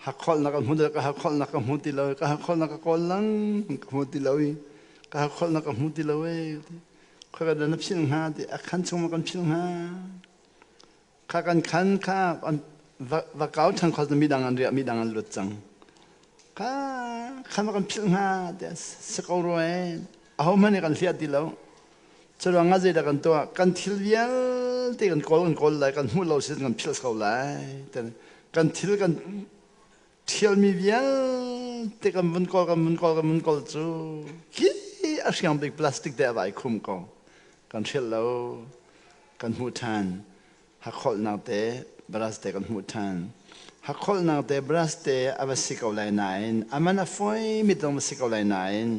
Hakholhnak ka hmu ka hakholhnak ka hmu ti lo ka hakholhnak ka kawl lang ka hmu ti lo i ka hakholhnak ka hmu ti lo e khoi ka na philh hnga ti a khan chung ma kan philh hnga kha kan khan kha va kau ṭhan kho mi dang an riah mi dang an lut cang kha khan ma kan philh hnga ti si ko rua e aho hmanh nih kan hliah ti lo Curuang ah zeidah kan tuah? Kan thil vialte kan kawl kan kawl lai, kan hmuh lo sin kan philh ko lai. Kan thil kan thialmi vialte kan vun kawl kan vun kawl kan vun kawl cu khi a hriang bik plastic te a vai khum ko. Kan hrilh lo, kan hmuh ṭhan. Hakholhnak te brush te kan hmuh ṭhan. Hakholhnak te brush te a va si ko lai nain a man a fawi mi zong va si ko lai nain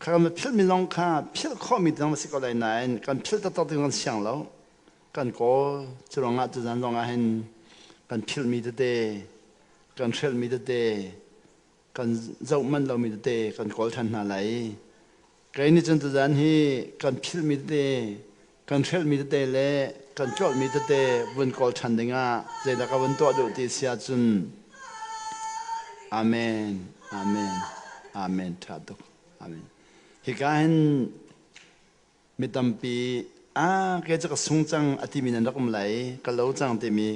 kha kan philhmi zong kha philh khawhmi zong va si ko lai nain kan philh taktak ding kan siang lo. Kan kawl cu ruangah tuzan zong ah hin kan philhmi tete kan hrelhmi tete kan zoh manh lomi tete kan kawl ṭhan hna lai. Kei nih cun tuzan hi kan philhmi tete kan hrelhmi tete le kan tlolhmi tete vun kawl ṭhan dingah zeidah ka vun tuah duh ti si ahcun Amen, Amen, Amen, ṭha tuk. Amen. Hika hin mi tampi ah kei cu ka sung cang a timi nan rak um lai, ka lo cang timi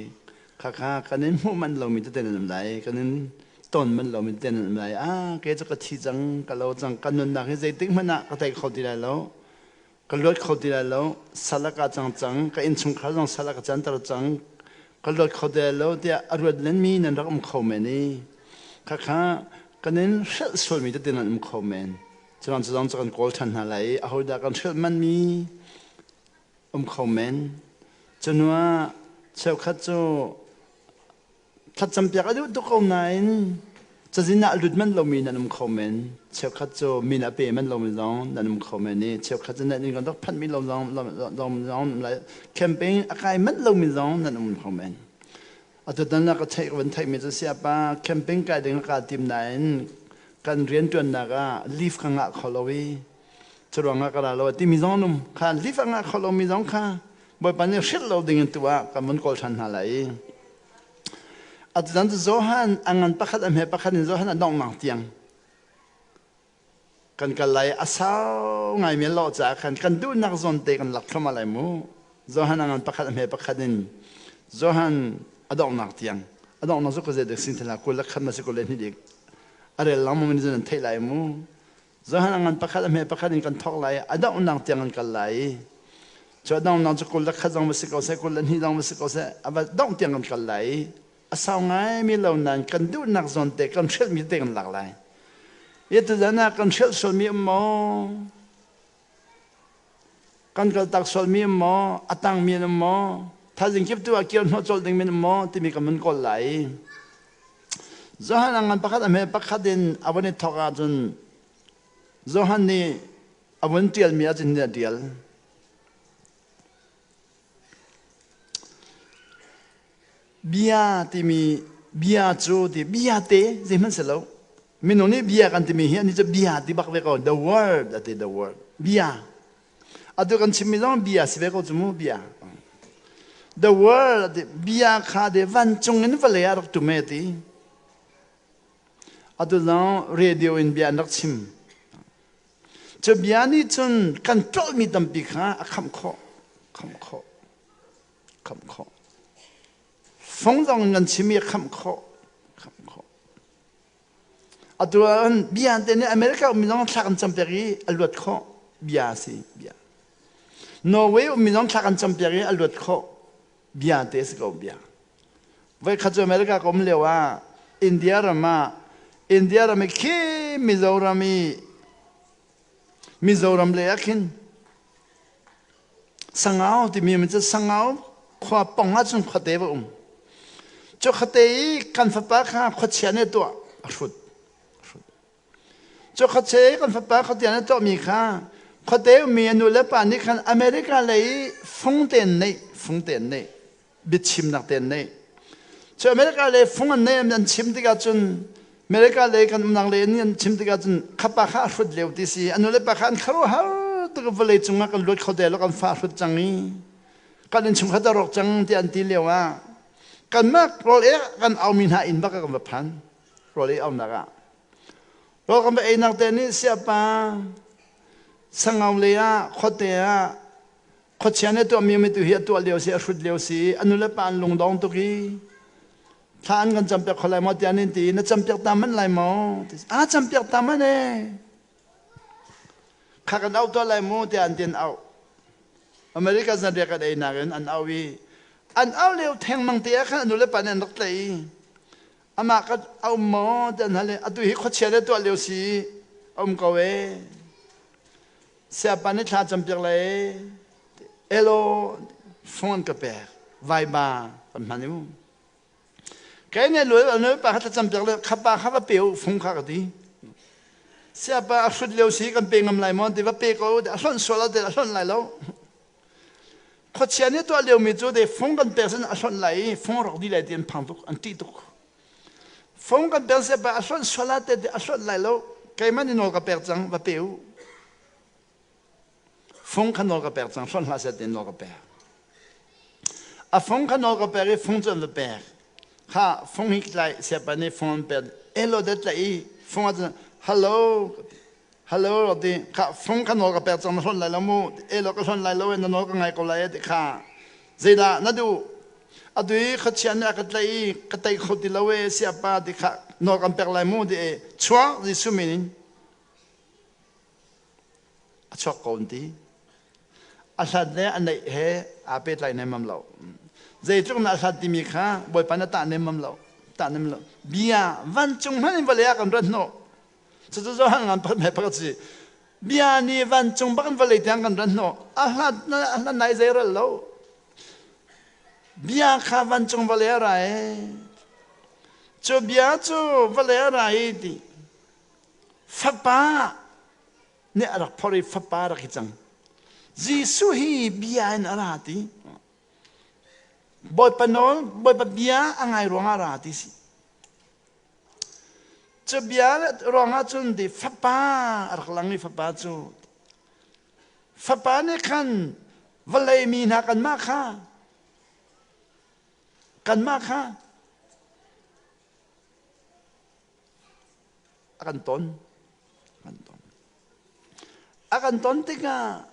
khakha kan in hmuh manh lomi tete nan um lai, kan in ton manh lomi tete nan um lai. Ah kei cu ka thi cang, ka lo cang, ka nunnak hi zeitik hmanh ah ka tei kho ti lai lo. Ka luat kho ti lai lo sal a ka cang cang ka innchungkhar zong sal a ka canter cang ka luat kho ti lai lo tiah a ruat lenmi nan rak um kho men i khakha kan in hrelh sualmi tete nan um kho men cuang cu zong cu kan kawl ṭhan hna lai i ahodah kan hrelh manmi um kho men cunuah cheukhat cu Thlacampiak a duh tuk ko nain cazin ah a lut manh lomi nan um kho men. Cheukhat cu min a pe manh lomi zong nan um kho men i cheukhat cu nan inn kan rak phanhmi lo zong zong zong lai campaign a kai manh lomi zong nan um kho men. Atu tan ah ka theih van theihmi cu siapa camping kai ding ka tim nain kan rianṭuannak ah leave ka ngah kho lo i curuangah ka ra lo timi zong an um kha leave a ngah kho lomi zong kha Bawipa nih hrilh lo ding in tu ah kan vun kawl ṭhan hna lai i atutan cu Johan a ngan pakhat a hme pakhat in Johan a donghnak tiang kan kal lai a sau ngaimi a lawh caah khan kan duhnak zawn te kan lak thluahmah lai mu Johan a ngan pakhat a hme pakhat in Johan a donghnak tiang a donghnak cu ka zei dek sin thila kul le khat ma si kul le hnih dik a rel lengmang in an theih lai mu Johan a ngan pakhat a hme pakhat in kan thawk lai a donghnak tiang kan kal lai cu a donghnak cu kul le khat zong va si ko seh kul le hnih zong va si ko seh a va dongh tiang kan kal lai a sau ngaimi lo nain kan duhnak zawn te kan hrelhmi te kan lak lai i tuzan ah kan hrelh sualmi um maw kan kaltak sualmi um maw a tangmi an um maw thaizing kip tu ah kir hnawh colh ding min um maw timi kan mun kawl lai Johan a ngan pakhat a hme pakhat in a von i thawk ahcun Johan nih a vun ṭialmi ahcun hi a ṭial. Bia timi bia cu ti bia te zeihmanh si lo. Minung nih bia kan timi hi ani cu bia ti bak ve ko the word ati the word bia. Atu kan chimmi zong bia si ve ko cu mu bia. The word ati bia kha de vancung in vawlei ah rak tum e ti. Atu zong radio in bia an rak chim. Cu bia nih cun kan ṭolhmi tampi kha a khamh khawh, khamh khawh, khamh khawh. Fung zong in kan chim i a khamh khawh, khamh khawh. Atu ah bia te nih America ummi zong thla kan campiak i a luat khawh. Bia a si, bia. Norway ummi zong thla kan campiak i a luat khawh. Bia te a si ko, bia. Voikhat cu America ka um lio ah India ram ah India ram i khi Mizoram i Mizoram lei ah khin Sangau timi min cu Sangau khua pong ah cun khuate va um. Cu khuate i kan fapa kha khuachia nih a tuah a hrut. Cu khuachia i kan fapa khuachia nih a tuahmi kha khuate ummi a nu le pa nih khan America lei i fung te an neih, fung te an neih, biachimnak te an neih. Cu America lei fung an neih an chim tikah cun America lei kan umnak lei an chim tikah cun khapa kha a hrut lio ti si a nu le pa kha an khuaruahhar tuk vawlei cungah kan luat kho te lo kan fa a hrut cang i kan innchungkhar a rawk cang tiah an ti lio ah. Kanmah rawl ei kan aumi hna inn bak ah kan va phan. Rawl ei aunak ah. Rawl kan va einak te nih siapa sangau lei ah khuate ah khuachia nih tuahmi mi tu hi a tuah lio si a hrut lio si a nu le pa an lungdong tuk i thla an kan campiak kho lai maw tiah an in ti na campiak ta manh lai maw a campiak ta manh e kha kan auh tuah lai mu tiah an tin auh America zanriah kan ei nakin an auh i an auh lio thengmang te ah khan a nu le pa nih an rak tlaih i amah ka a um maw ti an hal i atu hi khuachia le tuah lio si a um ko e siapa nih thla campiak lai elo phone ka pek vaiba kan hman i mu Kai ne luai anu pa kha thlacam piak le kha pa kha va pe u fung kha ka ti. Siapa a hrut lio si kan pe ngam lai maw ti va pe ko a hlonh sual te a hlonh lai lo. Khuachia nih tuah lio mi cu de fung kan pek sin a hlonh lai i fung rak di lai ti an phang tuk an ṭih tuk. Fung kan pek siapa a hlonh sual te a hlonh lai lo. Keimah nih nawl ka pek cang va pe u. Fung kha nawl ka pek cang, hlonh hlah seh tiin nawl ka pek. A fung kha nawl ka pek i fung cu an va pek. Kha fung hi tlai siapa nih fung an pek. Elo dat tlaih i fung ah cun hello hello ti kha fung kha nawl ka pek cang na hlonh lai lo mu elo ka hlonh lai lo na nawl ka ngai ko lai ti kha zeidah na duh atu i khuachia nih a ka tlaih i ka tei kho ti lo e siapa ti kha nawl kan pek lai mu ti e chuak Jesuh min in A chuak ko an ti. A hlat le a neih he aa pehtlai nemmam lo. Zeitluk na a hlat timi kha Bawipa na tah nemmam lo. Tah nem lo. Bia vancung hmanh in vawlei ah kan rat hnawh. Cucu Johan ngan pakhat hme pakhat si. Bia nih vancung bak in vawlei tiang kan rat hnawh. A hlat a hlat nai zei ral lo. Bia kha vancung vawlei a ra e. Cu bia cu vawlei a ra i ti. Fapa nih a rak phorh i fapa rak i cang. Jesuh hi bia in a ra ti. Bawipa nawl, Bawipa bia a ngai ruangah a ra ti si. Cu bia ruangah cun ti fapa a rak lang i fapa cu fapa nih khan vawlei mi hna kanmah kha kanmah kha A kan ton. A kan ton. A kan ton tikah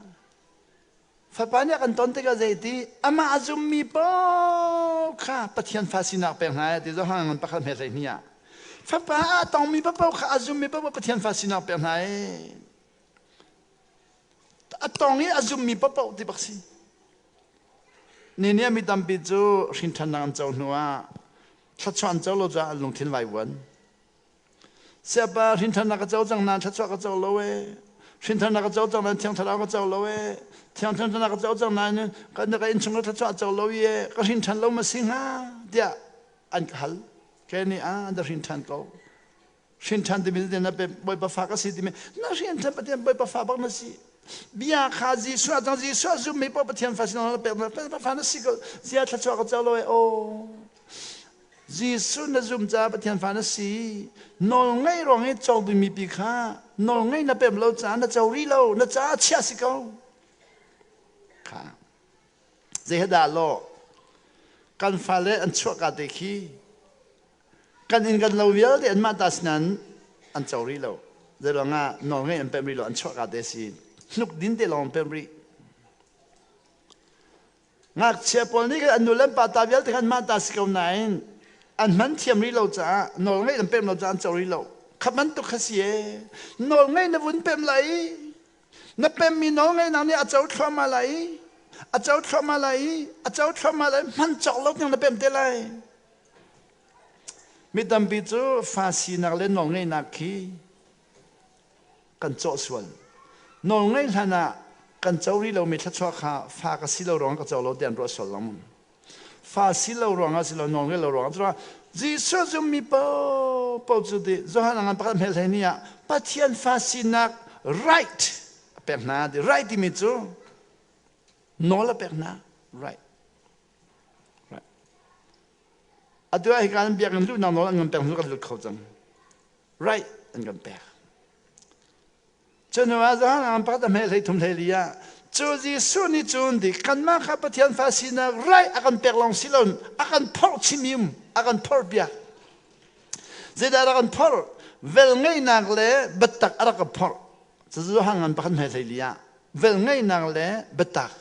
fapa nih a kan ton tikah zeiti amah a zummi paoh kha Pathian fa sinak pek hna ti Johan ngan pakhat hme 12 ah fapa a tongmi paoh kha a zummi paoh Pathian fa sinak pek hna a tong i a zummi paoh ti bak si ni nih mi tampi cu hrinṭhannak an co hnu ah thluachuah an co lo caah an lungthin vaivuan. Siapa hrinthannak ka co cang nain thluachuah ka co lo ee. Hrinthannak ka co cang nain thiang thlarau ka co lo ee. Thiang thlarau ka co cang nain ka ka innchung ka thluachuah co lo i ee. Ka hrinthan lo ma si hnga tiah an ka hal. Ke nih ah an hrinthan ko. Hrinthan timi na Bawipa fa ka si timi na hrinthan Pathian Bawipa fa bak na si. Bia kha Jesuh ah cang Jesuh a zummi paoh Pathian fa sin na pek na fa na si ko. Zia thluachuah ka co lo ee. Oh. Jesuh na zum caah Pathian fa na si. Nawl ngaih ruang i cawk dingmi pi kha nawl ngaih na pem lo caah na co rih lo, na caah chiah si ko. Kha. Zei dah law kan fale an chuahka te khi kan inn kan lo vialte anmah ta sinain an co rih lo. Zei ruangah nawl ngaih an pem rih lo, an chuahka te si. Hnuk din te lawng an pem rih. Ngakchia pawl nih khan an nu le an pa ta vialte khan mah ta si ko nain an hman thiam rih lo caah nawl ngeih an pem lo caah an co rih lo. Kha bantuk kha si ee. Nawl ngeih na vun pem lai i na pemmi nawl ngeihnak nih a co thluahmah lai i a co thluahmah lai i a co thluahmah lai hman cawk lo tiang na pem te lai. Mi tampi cu fa sinak le nawl ngeihnak khi kan cawh sual. Nawlngaih hlan ah kan co rih lomi thluachuah kha fa ka si lo ruangah ka co lo tiah an ruah sual lengmang. Fa si lo ruangah si lo nawlngaih lo ruangah cuah Jesuh zummi paohpaoh cu ti Johan ngan pakhat hmel hlei ni ah Pathian fa sinak right a pek hna ti right timi cu nawl a pek hna right right atu ah hika an biakinn luhnak nawl an ngan pek hnu kan lut kho cang right an kan pek. Cun ah zahan an pakhat a hme hlei thum hlei li ah Cu Jesuh nih cun di kanmah kha Pathian fa sinak rai a kan pek lawng si loin a kan phorh chimim, a kan phorh piak. Zeidah a rak kan phorh? Velngeihnak le biatak a rak kan phorh. Cucu hangan pakhat hmai hlei li ah velngeihnak le biatak.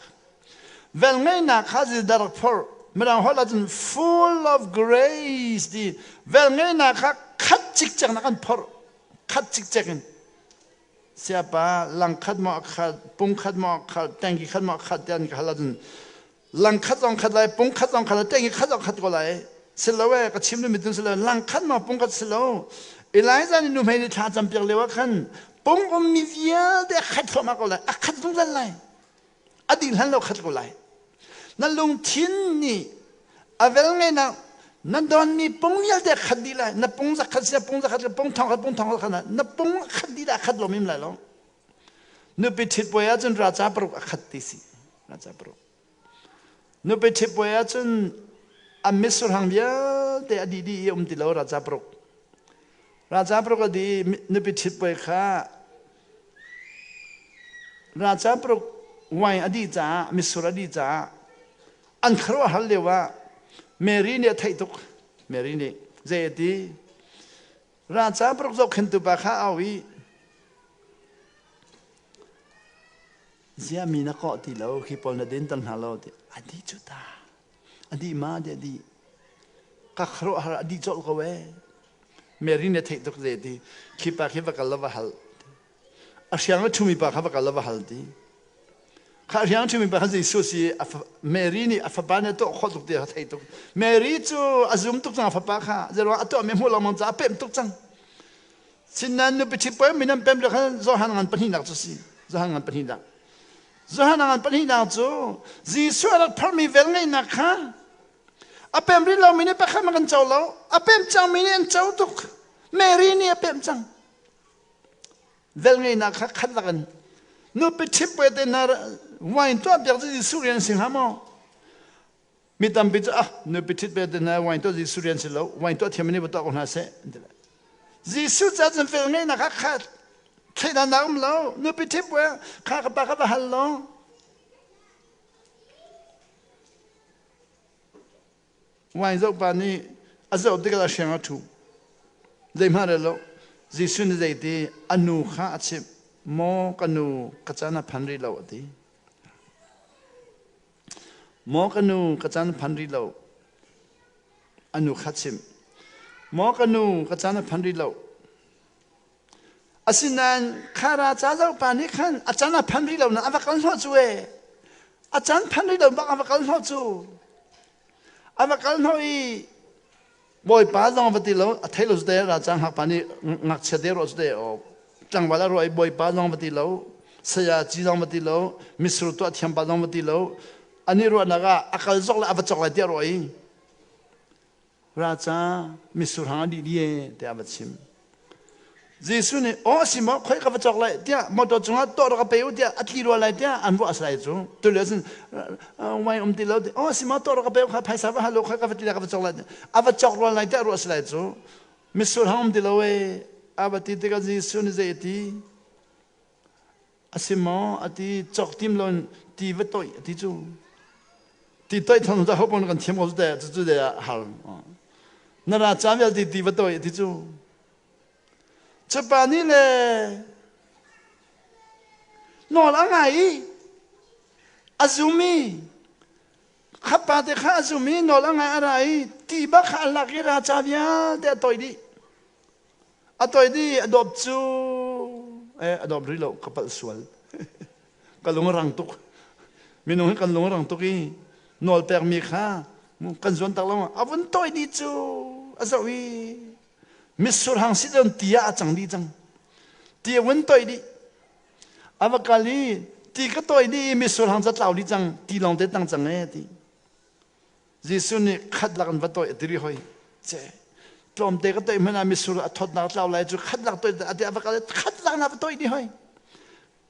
Velngeihnak kha zeidah rak phorh? Mirang holh ahcun full of grace ti velngeihnak kha khat cikcek nak an phorh. Khat cikcek in. Siapa lang khat maw khat, pung khat maw khat, tengki khat maw khat tiah an ka hal ahcun lang khat zong khat lai, pung khat zong khat lai, tengki khat zong khat ko lai. Silo e, ka chim mi tun silo, lang khat maw pung khat silo. Elijah nih nuhmei nih thla cam piak lio ah khan pung ummi vialte a khat thluahmah ko lai, a khat zungzal lai. A dih hlan lo khat ko lai. Na lungthin nih a vel ngeinak na donmi pung vialte khat dih lai. Na pung zakhat sia pung zakhat pung thong khat pung thong khat na pung khat dih dah khat lomim lai lo. Nupi ṭhit puai ahcun raca paruk a khat ti si. Raca paruk. Nupi ṭhit puai ahcun a mitsur hang vialte a dih dih i um ti lo raca paruk. Raca paruk a dih i nupi ṭhit puai kha raca paruk wine a dih caah mitsur a dih caah an khuaruahhar lio ah Mary nih a theih tuk. Mary nih zei a ti? Raca paruk zohkhentu pa kha a au i ziah mi na kawh ti lo khi pawl na din ter hna lo ti a dih cu ta a dih ma ti a dih ka khuaruahhar a dih colh ko ee Mary nih a theih tuk ze ti khi pa khi va kal la va hal a hriang a ṭhumi pa kha va kal la va hal ti Kha riang ṭhimi pa kha Jesuh si Mary nih a fapa nih a tuah khawh tuk ti a thei tuk. Mary cu a zum tuk cang a fapa kha. Zeiruang a tuahmi hmuh lengmang caah a pemh tuk cang. Sinain nupi ṭhi puai min an pem lio khan Johan ngan pahnihnak cu si. Johan ngan pahnihnak. Johan ngan pahnihnak cu Jesuh a rak pharmi velngeihnak kha a pem rih lomi nih pakhat hmanh kan co lo. A pem cangmi nih an co tuk. Mary nih a pem cang. Velngeihnak kha khat lak in nupi ṭhip ve te hna wine tuah piak cu Jesuh rian si hnga maw? Mi tampi cu ah nupi ṭhit ve te hna wine tuah Jesuh rian si lo, wine tuah thiam nih va tuah ko hna seh an ti lai. Jesuh ca cun velngeihnak kha khat thleidannak um lo, nupi ṭhip ve kha ka pa kha va hal law Wine zoh pa nih a zoh tikah a hriang a ṭhu. Zeihmanh rel lo. Jesuh nih zeiti a nu kha a chimh. Maw ka nu, ka caan a phan rih lo a ti. Maw ka nu, ka caan a phan rih lo. A nu kha chimh. Maw ka nu, ka caan a phan rih lo. Asinain kha ra ca zoh pa nih khan a caan a phan rih lo na a va kal hnawh cu ee. A caan phan rih lo bak a va kal hnawh cu. A va kal hnawh i Bawipa zong va ti lo a thei lo te ra cang hak pa nih ngakchia te ruah te o tlangval a ruah i Bawipa zong va ti lo saya ci zong va ti lo misur tuah thiam pa zong va ti lo ani ruahnak ah a kal zok le a va chok lai tiah ruah i ra ca mitsur hang a dih dih e tiah a va chim. Jesuh nih aw a si maw khoi ka va cawk lai tiah motor cungah tawh rak ka pe u tiah a tli rua lai tiah an ruah a si lai cu tu le cun wine um ti lo aw a si maw tawh rak ka pe u kha phaisa va hal u khoi ka va ti lai ka va cawk lai a va cawk rua lai tiah ruah a si lai cu mitsur hang um ti lo e a va ti tikah Jesuh nih zei a ti A si maw? A ti cawk tim lo in ti va toih a ti cu. Ti toih thong cu hopon kan thiam ko cu te cu de ah har. Na ra caan vialte ti va toih a ti cu. Cupa nih le nawl a ngai i a zum i khapa te kha a zum i nawl a ngai a ra i ti bak kha a lak i ra ca vialte a toih dih. A toi di a dawp cu eh a dawp rih lo ka palh sual. ka lung a rang tuk. Minung hi kan lung a rang tuk i nawl pekmi kha kan zuan tak lo a vun toi di cu a zoh i mitsur hang si don ti ah a cang dih cang. Ti a vun toi dih. A va kal i ti ka toi dih i mitsur hang ca tlau dih cang ti lawng te tang cang e ti. Jesuh nih khat lak in va toih a ti rih hoi. Ce tlawmte ka toih hmanh ah mitsur a thawtnak tlau lai cu khat lak toih a ti a va kal khat lak na va toih dih hoi.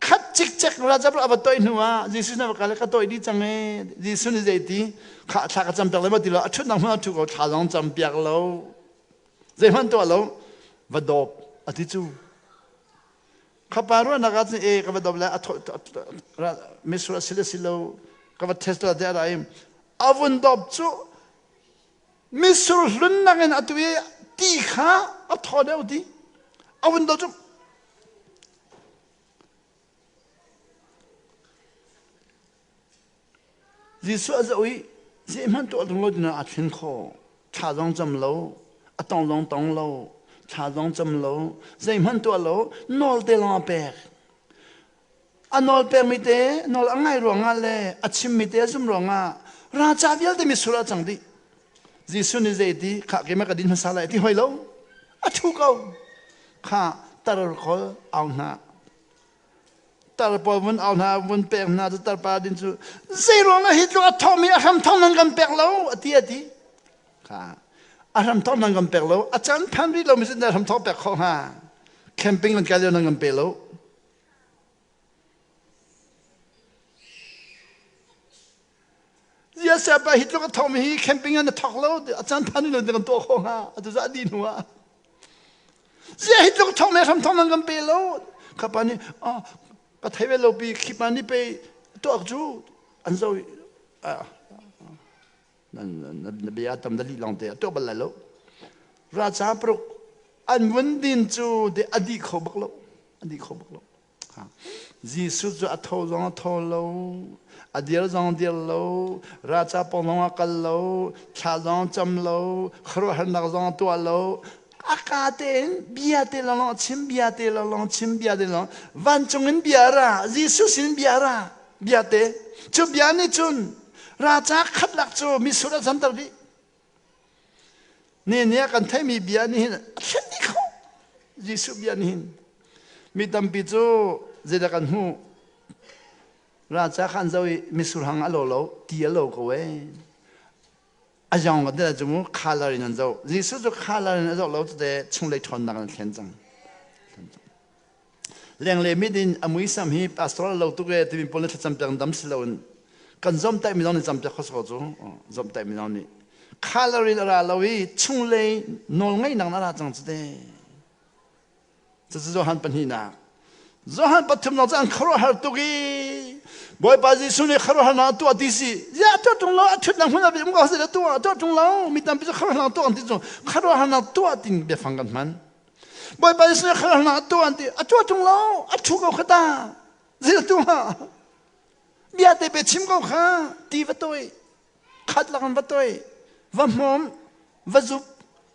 Khat cikcek rajab a va toih hnu ah Jesuh na va kal ka toih dih cang e. Jesuh nih zei ti kha thla ka cam piak lai ma ti lo a ṭhutnak hmun a ṭhu ko thla zong cam piak lo. Zeihmanh tuah lo va dawp a ti cu. Khapa ruahnak ah cun e ka va dop le a mitsur a si le si lo ka va test la te a ra i a vun dop cu mitsur hlun nakin atu i ti kha a thaw deuh ti a vun dop cu Jesuh a zoh i zeihmanh tuah tung lo ding ah aa thlen khawh. Thla zong cam lo, a tong zong tong lo, thla zong cam lo, zeihmanh tuah lo, nawl te lawng a pek. A nawl pekmi te nawl a ngai ruangah le a chimmi te a zum ruangah raca vialte mitsur ah cang dih. Jesuh nih zeiti khah keimah ka din hmasa lai ti hoi lo. A thu ko. Kha tar kol au hna. Tar pawl vun au hna vun pek hna cu tarpa din cu zei ruangah hi tluk a thawmi a hram thong nan kan pek lo a ti a ti. Kha a hram thong nan kan pek lo a caan phan rih lo mi sin hram thong pek khawh hnga. Camping kan kai lio nan kan pe lo. Ziah pa hi tluk a thawmi hi camping ah na thawk lo a caan phan lo kan tuah khawh hnga atu za dih hnu ah ziah hi tluk thawng le hram thawng nan kan pe lo kha pa nih ah ka thei ve lo pi khi pa nih pe tuak cu an zo na bia tam da li long te a tuak bal lai lo ra cha pruk an vun din cu de a di kho bak lo a di kho bak lo Jesuh cu a tho zong a tho lo, a dir zong a dir lo, raca pawng zong a kal lo, thla zong a cam lo, khuaruahharnak zong a tuah lo. A ka tein bia te lawng a chim, bia te lawng chim, bia te lawng. Vancung in bia ra, Jesuh sin bia ra, bia te. Cu bia nih cun raca khat lak cu mitsur a canter dih. Ni nih a kan theihmi bia nih hin a thlen dih kho. Jesuh bia nih hin mi tampi cu zeidah kan hmuh? Raca kha an zoh i mitsur hang a lo lo, ti a lo ko ee. A yong kan ti cu mu color in an zoh. Jesuh cu color in a zoh lo tete chunglei ṭhawnnak in a thlen cang. Lengle mit in a muisam hi pastoral lo tuk e timi pawl nih thlacam piak dam si loin kan zomtaih mi zong nih campiak kho ko cu zomtaih mi zong nih color in a ra lo i chunglei nawl ngeihnak na ra cang cu te cucu Johan pahnihnak Johan pathumnak cu an khuaruahhar tuk i Bawipa Jesuh nih khuaruahharnak tuah ti si ya tuah tung lo a thutnak hmun ah um ko se tuah tuah tung lo mi tampi cu khuaruahharnak tuah an ti cu khuaruahharnak tuah tin biafang kan hman Bawipa Jesuh nih khuaruahharnak a tuah an ti. A tuah ṭung lo, a ṭhu ko kha ta. Zei a tuah? Bia te pe chim ko kha. Ti va toi, khat lakin va toi, va hmawm, va zup,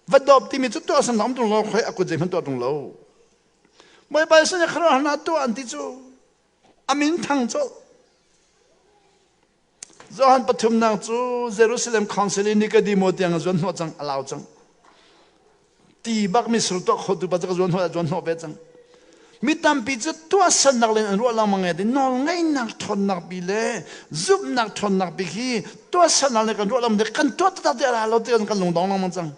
va dawp timi cu tuah san um ṭung lo, khoi a kut zeihmanh tuah ṭung lo. Bawipa Jesuh nih khuaruahharnak a tuah an ti cu a min thang colh. Johan pathumnak cu Jerusalem Council i Nicodemo tiang a zuan hnawh cang, a lau cang. Ti bak mitsur tuah khotu pa cu ka zuan hnawh zuan hnawh ve cang. Mi tampi cu tuahsernak len an ruah lengmang e ti nawlngeihnak ṭhawnnak pi le zumhnak ṭhawnnak pi khi tuahsernak le kan ruah lengmang kan tuah taktak ti a ra lo ti kan lungdong lengmang cang.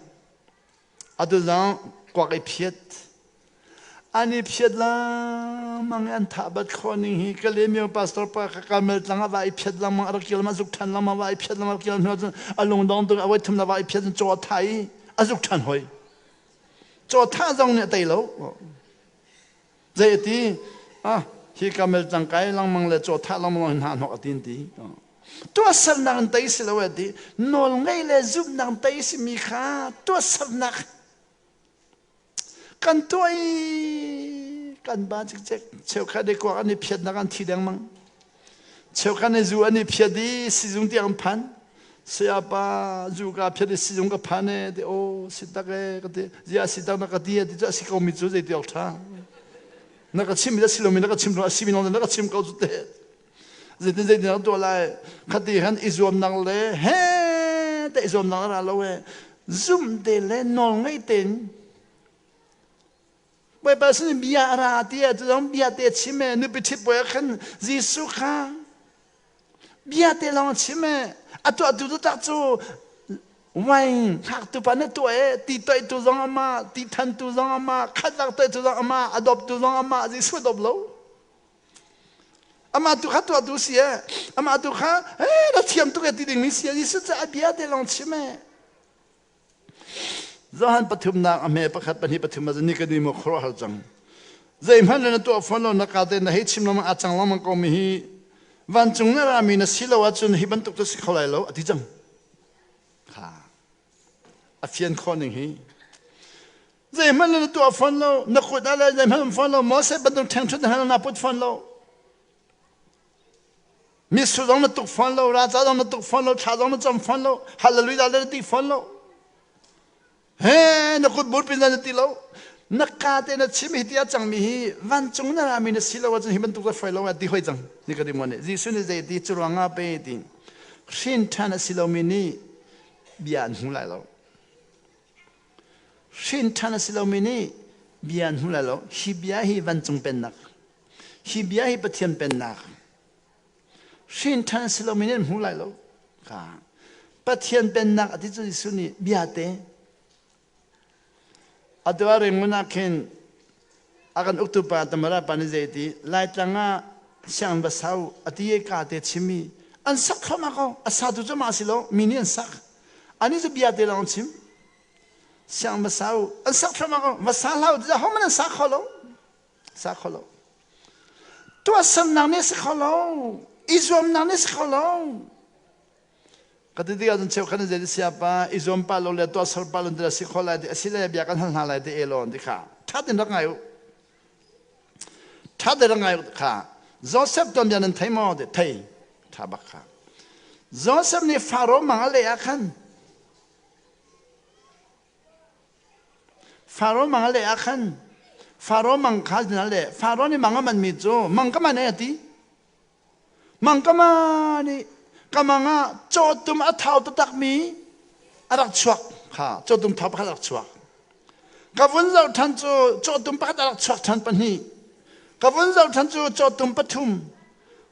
Atu zong kuak i phiat. An i phiat lengmang i an thah bat khawh ning hi Kalaymyo pastor pa kha Carmel tlang ah va i phiat lengmang a rak kir lengmang a zuk ṭhan lengmang va i phiat lengmang a rak kir hnu ahcun a lungdong tuk a voi thum na va i phiat cun caw a thah i a zuk ṭhan hoi. Caw thah zong nih a tei lo. Zei a ti? Ah, hi Carmel tlang kai lengmang le caw thah lengmang hi hna hnawk a ti an ti. Tuahsernak in tei si lo a ti. Nawl ngei le zumhnak in tei simi kha tuahsernak kan tuah i kan ba cikcek. Cheukhat i kuak an i phiatnak an thi dengmang. Cheukhat i zu an i phiat i sizung tiang an phan. Sayapa zu ka phiat i sizung ka phan e ti aw si tak e ka ti. Zia si tak na ka ti e ti cu a si ko mi cu zei ti awk ṭha. Na ka chim mi si lomi na ka chim lo a si mi na ka chim ko cu te. Zeitin zeitin an tuah lai khati han i zuamnak le he te i zuamnak ra lo e zum te le nawl ngei tein Bawipa sin bia a ra ti ah cu bia te chim e nupi ṭhit bawi ah khan Jesuh kha bia te lawng chim e a tuahtu taktak cu wine hngaktu pa na tuah e ti toihtu zong amah ti thantu zong amah khatlak toihtu zong amah a dawptu zong amah Jesuh a dawp lo Amah tu kha tuahtu si e. Amah tu kha eh na thiam tuk e ti dingmi si e. Jesuh cu a bia te lawng chim e. Johan pathumnak a hme pakhat pahnih pathum ah Nikodemo khuaruahhar cang. Zeihmanh na tuah fawn lo na ka te na hei chim lengmang a cang lengmang ko mi hi vancung na rami na si lo ahcun hi bantuk cu si kho lai lo a ti cang. Kha a fian khawh ning hi zeihmanh na tuah fawn lo na kut ah le zeihmanh um fawn lo Moses bantuk ṭhengṭhut na na put fawn lo mitsur zong na tuk fawn lo raca zong na tuk fawn lo thla zong na cam fawn lo hallelujah le na ti fawn lo he na kut burpin na ti lo na ka te na chim hi ti a cangmi hi vancung na rami na si lo ahcun hi bantuk ka foi lo a ti hoi cang ni ka rimon nih Jesuh nih zei ti cu ruangah pe ti hrin ṭhan a si lomi nih bia an hmu lai lo hrin ṭhan a si lomi nih bia an hmu lai lo hi bia hi vancung pennak hi bia hi Pathian pennak hrin ṭhan a si lomi nih an hmu lai lo kha Pathian pennak a ti cu Jesuh nih bia te atu ah Rangoon ah khin a kan uktu pa Tamara pa nih zei ti Laitlang ah sianginn va sau a ti ka te chimmi an sak thluahmah ko a satu cu mah si lo mi nih an sak ani cu bia te lawng chim sianginn va sau an sak thluahmah ko va sa hlah u ho man an sa kho lo sa kho lo tuahsernak nih si kho lo i zuamnak nih si kho lo ka ti tikah cun cheukhat nih zei sia pa i zuam pa lo le tuahser pa lo ti si kho lai ti asile bia kan hal hna lai ti elon ti kha ṭha tein rak ngai u ṭha tein rak ngai u kha Joseph tuanbia nan thei maw ti thei ṭha bak kha Joseph nih Faro mang a leh ah khan Faro mang a leh ah khan Faro mang kha a leh Faro nih mang a manmi cu mang ka man e a ti Mang ka ma nih ka mang ah cawtum a thau taktakmi a rak chuak kha cawtum thau pakhat a rak chuak. Ka vun zoh ṭhan cu cawtum pakhat a rak chuak ṭhan pahnih. Ka vun zoh ṭhan cu cawtum pathum.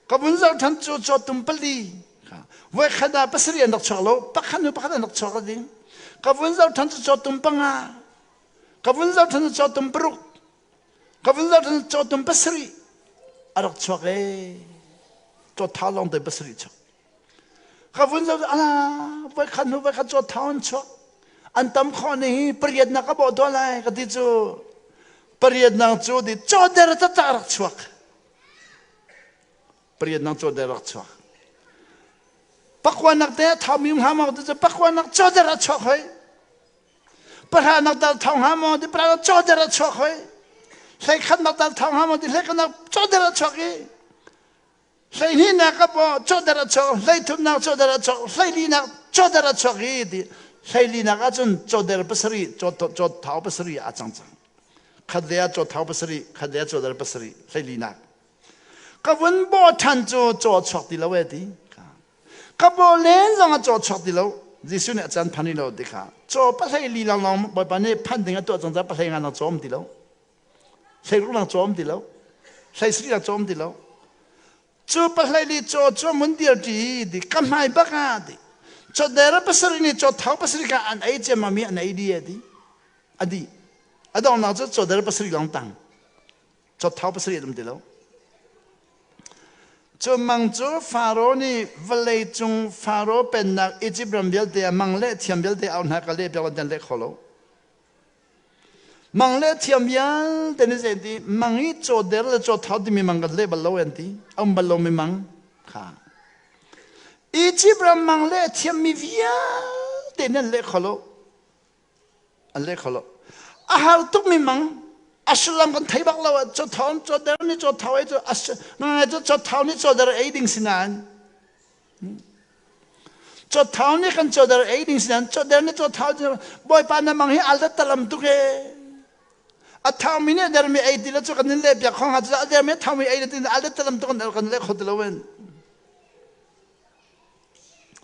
Ka vun zoh ṭhan cu cawtum pali. Voikhat ah pasarih an rak chuak lo, pakhat hnu pakhat an rak chuak ding. Ka vun zoh ṭhan cu cawtum panga. Ka vun zoh ṭhan cu cawtum paruk. Ka vun zoh cun cawtum pasarih a rak chuak ee. Cawthau lawng te pasarih chuak. Ka vun zoh ala voikhat hnu voikhat cawthau an chuak. An tam khawh ni hi pariatnak ka bawh tuah lai ka ti cu pariatnak cu di cawder taktak a rak chuak. Pariatnak cawder rak chuak. Pakuanak te thau mi hma ma ti cu pakuanak cawder a chuak hoi. Pahranak dal thong hnga maw ti pahranak cawder a chuak hoi. Hleikhatnak dal thong hnga maw ti hleikhatnak cawder a chuak i hleihnihnak a paw cawder a chuak hleithumnak cawder a chuak hleilinak cawder a chuak i ti hleilinak ahcun cawder pasarih cawthau pasarih a cang cang. Khat le ah cawthau pasarih khat le ah cawder pasarih hleilinak. Ka vun bawh ṭhan cu caw chuak ti lo e ti. Ka paw len zong a caw chuak ti lo. Jesuh nih a caan phan lo ti kha. Caw pahlei li lawnglawng Bawipa nih phan ding a tuah cang caah pahlei nga nang cawm ti lo. Hlei ruk nang cawm ti lo. Hlei sarih nang cawm ti lo. Cu pahlei li caw cu mun dir ṭi ti ka hmai bak ah ti. Caw dera pasarih nih caw thau pasarih kha an ei ciammam i an ei di a ti. A di. A donghnak cu caw dera pasarih lawng tang. Caw thau pasarih an um ti lo. Cu mang cu Faro nih vawleicung Faro pennak Izipt ram vialte ah mang le thiam vialte au hna ka leh piak lo leh kho lo. Mang le thiam vialte nih zei ti mang i caw der le caw thau timi mang kan leh bal lo an ti. A um bal lomi mang kha. Izipt ram mang le thiammi vialte nih an leh kho lo. An leh kho lo. A har tukmi mang a sullam kan thei bak lo ah chaw thau chaw der nih chaw thau ei cu ngai cu chaw thau nih chaw der ei ding si nain chaw thau nih kan chaw der ei ding si nain chaw der nih chaw thau bawipa na mang hi al talam tuk e a thau mi nih der mi ei ti lo cu kan in leh piak khong ha cu a der mi thau mi ei ti al talam tuk kan leh kho ti lo en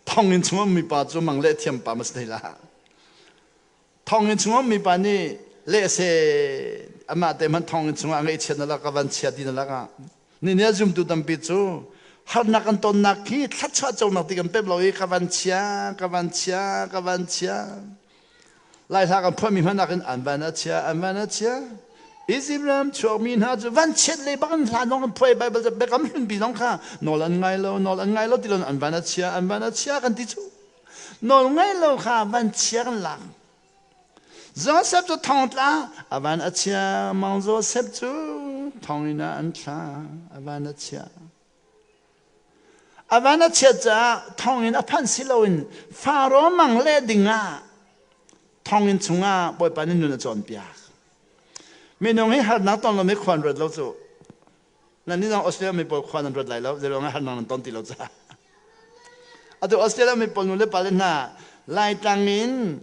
Thonginn chung ummi pa cu mang leh thiam pa mas thei la. Thonginn chung ummi pa nih leh se amah te hmanh thonginn chung ah ngaihchiat na lak ah vanchia ti na lak ah ni nih a zumtu tampi cu harnak kan tonnak khi thluachuah conak ti kan pep lo i ka van chia ka van chia ka van chia Lai hla kan phuahmi hmanh ah khin an van a chia an van a chia Izipt ram chuakmi hna cu vanchiat le bak in hla nong an phuai Bible cu biakam hlunpi zong kha nawl an ngai lo nawl an ngai lo ti lo an van a chia an van a chia kan ti cu nawl ngai lo kha vanchia kan lak Joseph cu thongtla a van a chia mang Joseph cu. Thonginn ah an thla. A van a chia. A van a chiat caah thonginn a phanh si loin Faro mang le dingah thonginn chungah Bawipa nih nun a cawnpiak. Minung hi harnak ton lomi khua an ruat lo cu. Nan nih zong Australia mi pawl khua nan ruat lai lo, zeiruangah harnak nan ton ti lo caah. Atu Australia mi pawl nu le pa le hna Laitlang in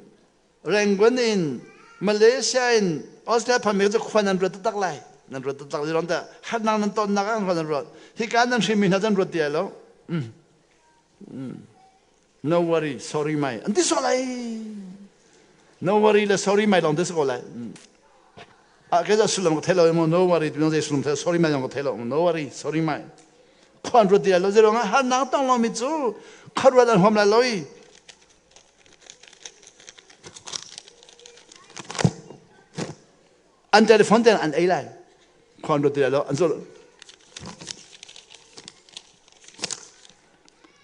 Rangoon in Malaysia in Australia phanmi cu khua nan ruat taktak lai. Nan ruat taktak zeiruang dah harnak nan tonnak ah khua nan ruat. Hika nan hrimmi hna cu an ruat ti lai lo. No worry, sorry mai. An ti sual lai. No worry le sorry mai lawng te si ko lai. Ah ke za sullam ka thei lo mo no worry ti zei sullam thei sorry mai lawng ka thei lo no worry sorry mai. Khuan ruat ti lai lo zeiruang ah harnak tong lomi cu khuaruat an huam lai lo i An telephone ten an ei lai. Khuan ruat ti lai lo an zul.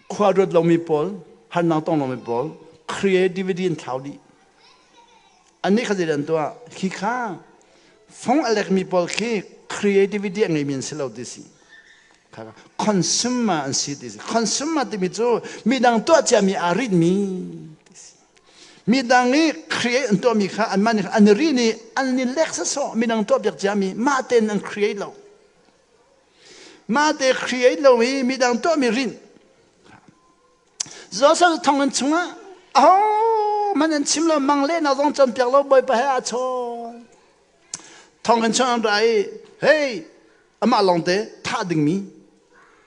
Khua ruat lomi pawl, harnak tong lomi pawl, creativity in thlau dih. Annih kha zei an tuah? Khi kha fong a lekmi pawl khi creativity a ngeimi an si lo ti si. Consumer an si ti si. Consumer timi cu midang tuah ciami aa ritmi ti si. Midang i create an tuahmi kha anmah nih an i rin i an i lek sawsawh midang tuah piak ciami mah tein an create lo. Mah te create lo i midang tuahmi rinh. Joseph thonginn chungah ahohmanh an chim lo mang lehnak zong cawnpiak lo Bawipa he aa chawn. Thonginn chung an ra i hey amah lawngte thah dingmi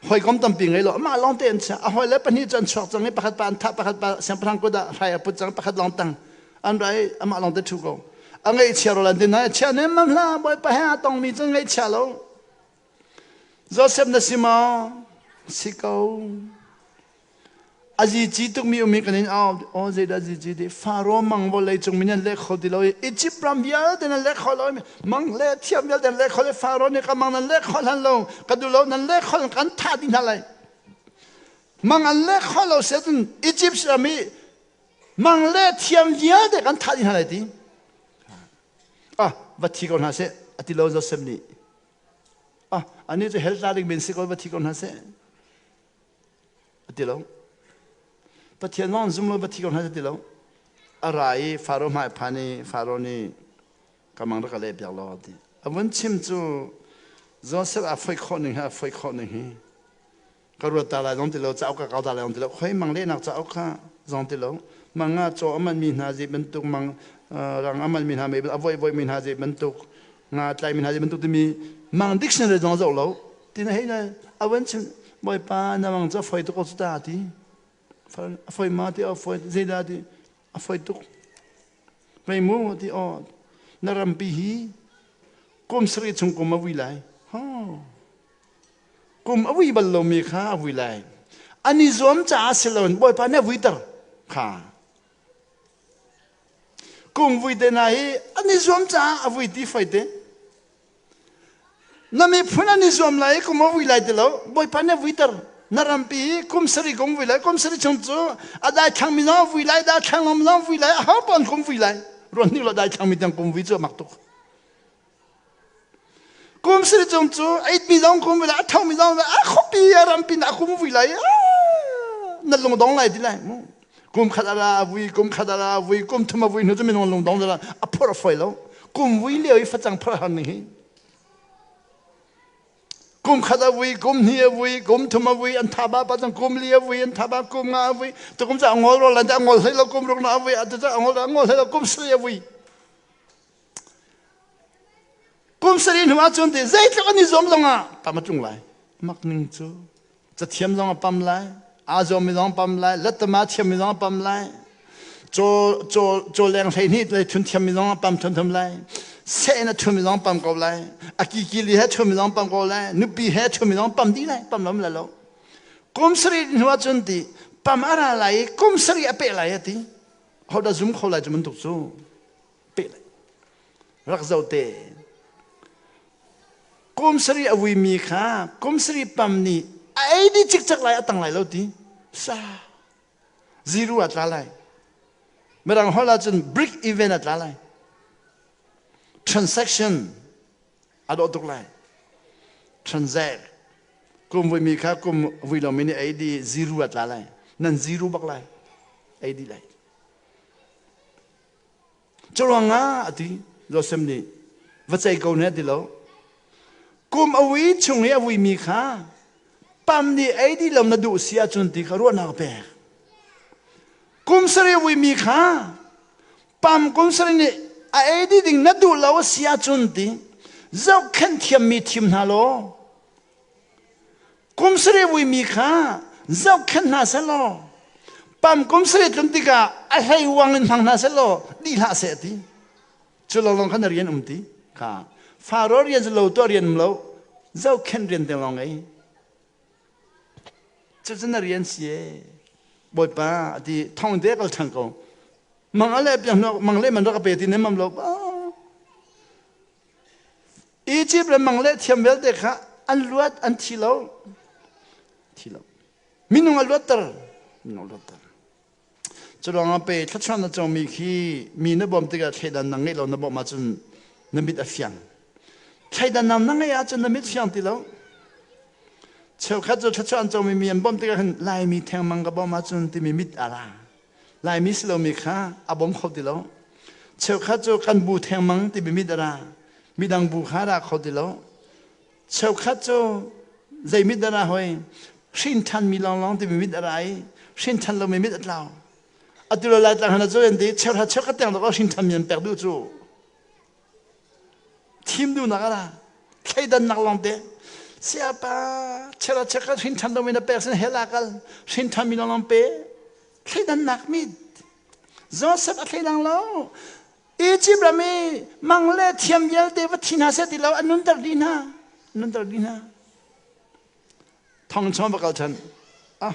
hawikom tampi ngei lo amah lawngte an chia a hawile pahnih cu an chuak cang i pakhat pa an thah pakhat pa siangpahrang kut ah hrai a put cang pakhat lawng tang an ra i amah lawngte ṭhu ko a ngaihchia rawl an ti hna chia nem mam hlah bawipa he aa tongmi cu ngaihchia lo Joseph na si maw si ko A zici tukmi um i kan in au. Aw zeidah zici ti? Faro mang vawlei cung mi nan leh kho ti lo i Egypt ram vialte nan leh kho lo i mang le thiam vialte nan leh kho lo Faro nih ka mang nan leh kho hlan lo ka duh lo nan leh kho kan thah dih hna lai. Mang an leh kho lo se cun Egypt ram i mang le thiam vialte kan thah dih hna lai ti. Ah va thi ko hna seh a ti lo Joseph nih. Ah anih cu hell tla ding men si ko va thi ko hna seh. A ti lo. Pathian zong zum lo va thi ko hna ti lo. A ra i Faro hmai phan i Faro nih ka mang rak ka leh piak law ti. A vun chim cu Joseph a foi khawh ning hi a foi khawh ning hi ka ruat ta lai zong ti lo cauk ka kau ta lai zong ti lo khoi mang lehnak cauk kha zong ti lo mang nga caw a man mi hna zi bantuk mang rang a man mi hna mei a voi voi mi hna zi bantuk nga tlai mi hna zi bantuk timi mang dictionary zong zoh lo Tina hei na awan chim bawipa na mang cu a foi tuk ko cu ta ti a foi ma ti a foi zeidah ti a foi tuk mei mu ti aw na rampi hi kum sarih chung kum a vui lai kum a vui bal lomi kha a vui lai an i zuam caah si loin bawipa nih a vuiter kha kum vui te hna hi an i zuam caah a vui ti foi te Na miphun an i zuam lai i kum a vui lai ti lo. Bawipa nih a vuiter. Na rampi hi kum sarih kum vui lai. Kum sarih chung cu a daithlang mi zong a vui lai, daithlang lo mi zong a vui lai, aho paoh an kum vui lai. Ruan hnik lo daithlang mi tiang kum vui cu a mak tuk. Kum sarih chung cu a it mi zong kum vui lai, a tho mi zong a khuapi a rampi na kum vui lai. Na lungdong lai ti lai. Kum khat a ra vui, kum khat a ra vui, kum thum a vui hnu cu minung lungdong zala a phorh a fawi lo. Kum vui lio i facang phorh har ning hi. Kum khat a vui, kum hnih a vui, kum thum a vui, an tha ba pa cang kum li a vui, an tha ba kum nga a vui. Tu kum ca ngol ro lan ta ngol hlei lo kum ruk na a vui, atu ca ngol ngol hlei lo kum sari a vui. Kum sari hnu ah cun te zeitluk an i zuam zong ah tam a tlung lai. Mak ning cu Cathiam zong a pam lai, aa zuammi zong a pam lai, lattama thiammi zong a pam lai, caw leng 12 le thun thiammi zong a pam thumthum lai, seh in a thumi zong pam ko lai, a kikili he thumi zong pam ko lai, nupi he thumi zong pam dih lai, pam lom lai lo. Kum sarih hnu ah cun ti pam a ra lai i kum sarih a peh lai a ti. Hodah zum kho lai cu bantuk cu peh lai. Rak zoh te. Kum sarih a vuimi kha kum sarih pam nih a ei dih cikcek lai a tang lai lo ti sa zero a tla lai mirang holh ahcun break even a tla lai transaction a dawh tuk lai. Transact. Kum vuimi kha kum vui lomi nih ei di zero a tla lai. Nan zero bak lai. Ei di lai. Curuangah a ti Joseph nih va cei ko ne ti lo. Kum a vui chung i a vuimi kha pam nih ei di lo na duh si ahcun ti kha ruahnak pek. Kum sarih vuimi kha pam kum sarih nih a ei di ding na duh lo a si ahcun ti zohkhenh thiammi thim hna law kum sarih vuimi kha zohkhenh hna seh law pam kum sarih tlun tikah a hlei uang in hmang hna seh law dih hlah seh ti cu lo lawng khan rian um ti kha faro rian cu lo tuah rian um lo zohkhenh rian te lawng ei Cucu na rian si ee. Bawipa a ti thong te kal ṭhan ko. Mang a le piang mang le man rak ka pe ti nem mam lo. Egypt le mang le thiam vialte kha an luat an thi lo. Thi lo. Minung a luatter. Minung a luatter. Cu pe thluachuah na cawngmi khi mi na bawm tikah thleidan na ngeih lo na bawmh ahcun na mit a fiang. Thleidan nam na ngeih ahcun na mit fiang ti lo. Cheukhat cu thluachuah an cawngmi mi an bawmh tikah khan Laimi thengmang ka bawmh ahcun timi mit a ra. Laimi si lomi kha a bawm kho ti lo. Cheukhat cu kan bu thengmang timi mit a ra. Midang bu kha a ra kho ti lo. Cheukhat cu zei mit dah ra hoi? Hrin ṭhanmi lawnglawng timi mit a ra i hrin ṭhan lomi mit a tlau. Atu lo lai tlang hna cu an ti cheuhra cheukhat tiang dawk hrin ṭhanmi an pek duh cu. Thim duhnak a ra. Thleidannak lawngte. Siapa cheuhra cheukhat hrin ṭhan lomi na pek sin hell ah kal. Hrin ṭhanmi lawnglawng pe. Thleidannak mit. Joseph a thleidang lo. Egypt ram i mang le thiam vialte va thi hna seh ti lo an nunter dih hna nunter dih hna thong chom va kal than ah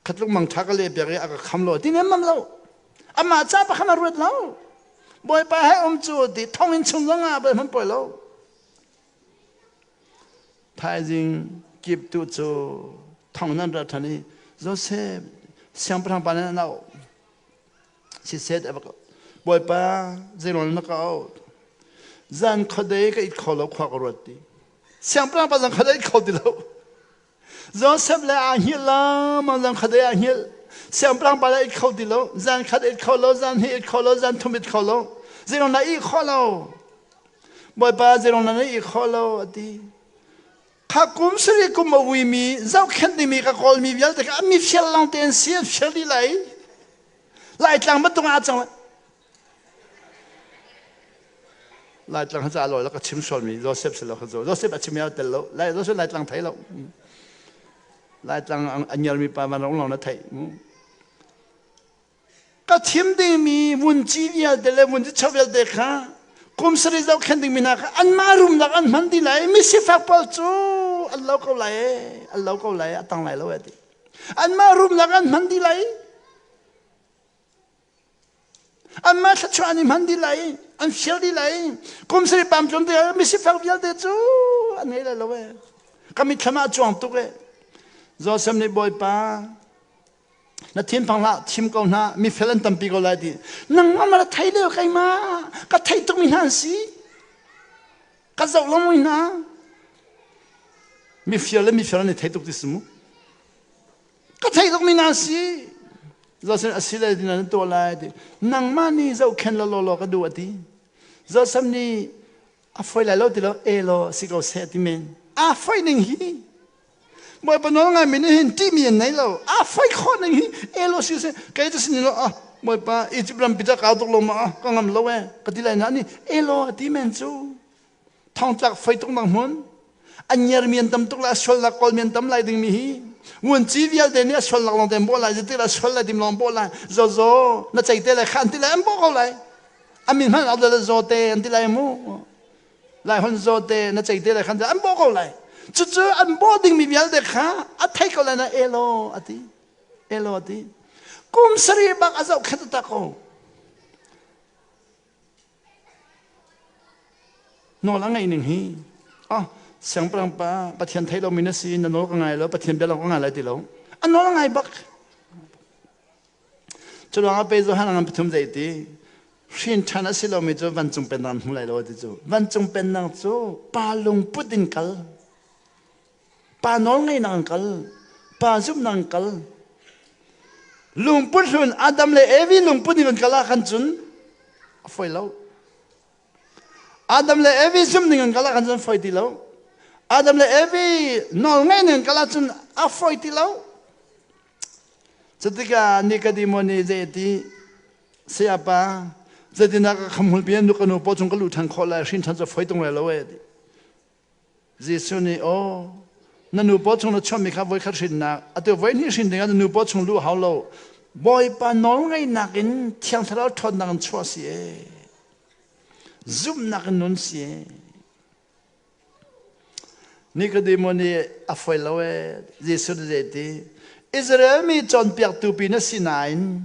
khatluk mang tha ka le piak i a ka kham lo ti nem mam lo amah ca pa khan a ruat lo bawipa he um cu ti thong in chung zong ah bal hman poi lo thaizing kip tu cu thong nan ra than i Joseph siangpahrang pa nan au Siseh Bawipa zeiruang na ka auh? Zan khuadei ka it kho lo khua ka ruat ti. Siangpahrang pa zan khuadei kho ti lo. Joseph le aa hngilh la ma zan khuadei aa hngilh. Siangpahrang pa le it kho ti lo. Zan khat it kho lo, zan hnih it kho lo, zan thum it kho lo. Zeiruang na ih kho lo? Bawipa zeiruang na ih kho lo a ti. Kha kum sarih kum a uimi zohkhenh dingmi ka kawlmi vialte kha mi fial lawng te an si an fial dih lai. Laitlang bantuk ah cang Laitlang ha ca lo la ka chim sualmi Joseph si lo kha Joseph a chim ya tel lo Lai Joseph Laitlang thei lo Laitlang a nyarmi pa van rong long na thei Ka thim dingmi vunci vialte le vunci cho vialte kha kum sarih zohkhenh dingmi hna kha anmah rumnak an hman dih lai mi sifak pawl cu an lo ko lai an lo ko lai a tang lai lo ti anmah rumnak an hman dih lai anmah thluachuah an i hman dih lai an fial dih lai kum sarih pam tlum te mi sifak vialte cu an ngei lai lo e ka mitthlam ah cuang tuk e Joseph nih Bawipa Na thinphang hlah, thim ko hna, mifel an tampi ko lai ti. Nangmah ma na thei leo keimah, ka thei tukmi hna an si. Ka zoh lo mui hna. Mifir le mifir an i thei tuk ti si mu. Ka thei tukmi hna an si. Zosin a si le din an tuah lai ti. Nangmah nih zohkhen lo law law ka duh a ti. Joseph nih a foi lai lo ti lo, e law si ko seh ti men. A foi ning hi Bawipa nawl ngaimi nih hin ṭihmi an nei lo. A fai khawh ning hi elo si se kei cu sin lo ah Bawipa Egypt ram pita kau tuk lo ma ka ngam lo e ka ti lai na ni elo a ti men cu thongtlak fai tuk nak hmun an nyer mi an tam tuk la sual nak kawl mi an tam lai ding mi hi ngun ci vialte nih a sual nak long te bo lai ti la sual lai dim long bo lai zo zo na chei te lai khan ti lai an bo ko lai amin hman au le zo te an ti lai mu Lai hon zo te na cei te lai khan an bawh ko lai. Cucu an bawh dingmi vialte kha a thei ko lai na elo a ti. Elo a ti. Kum sarih bak a zoh khat ta ko. Nawl a ngeih ning hi. Oh, siangpahrang pa Pathian thei lomi na si na nawl ka ngai lo Pathian bia lawng ka ngai lai ti lo. A nawl a ngai bak. Cu ruangah pei Johan ngan pathum zei ti hrin ṭhan a si lomi cu vancung pennak an hmu lai lo ti cu. Vancung pennak cu pa lungput in kal. Pa nawl ngeinak an kal. Pa zumhnak an kal. Lungput hlun Adam le Evi lungput ning an kal ah khan cun a fawi lo. Adam le Evi zumh ning an kal ah khan cun a fawi ti lo. Adam le Evi nawl ngeih ning an kal ahcun a fawi ti lo. Cutikah Nikodemo nih zei a ti? Sayapa, zeitindah ka khamhmul pi nu ka nu paw chung ka luh ṭhan khawh lai, hrin ṭhan cu a fawi tung lai lo e. Ti. Jesuh nih, aw, na nu paw chung na chuahmi kha voikhat hrinnak, atu voihnih hrin dingah na nu paw chung luh hau lo. Bawipa nawlngeihnak in Thiang Thlarau ṭhawnnak in chuah si e. Zumhnak in nun si e. Nikodemo nih a foi lo e. Jesuh nih zeiti? Israel mi cawnpiaktu pi na si nain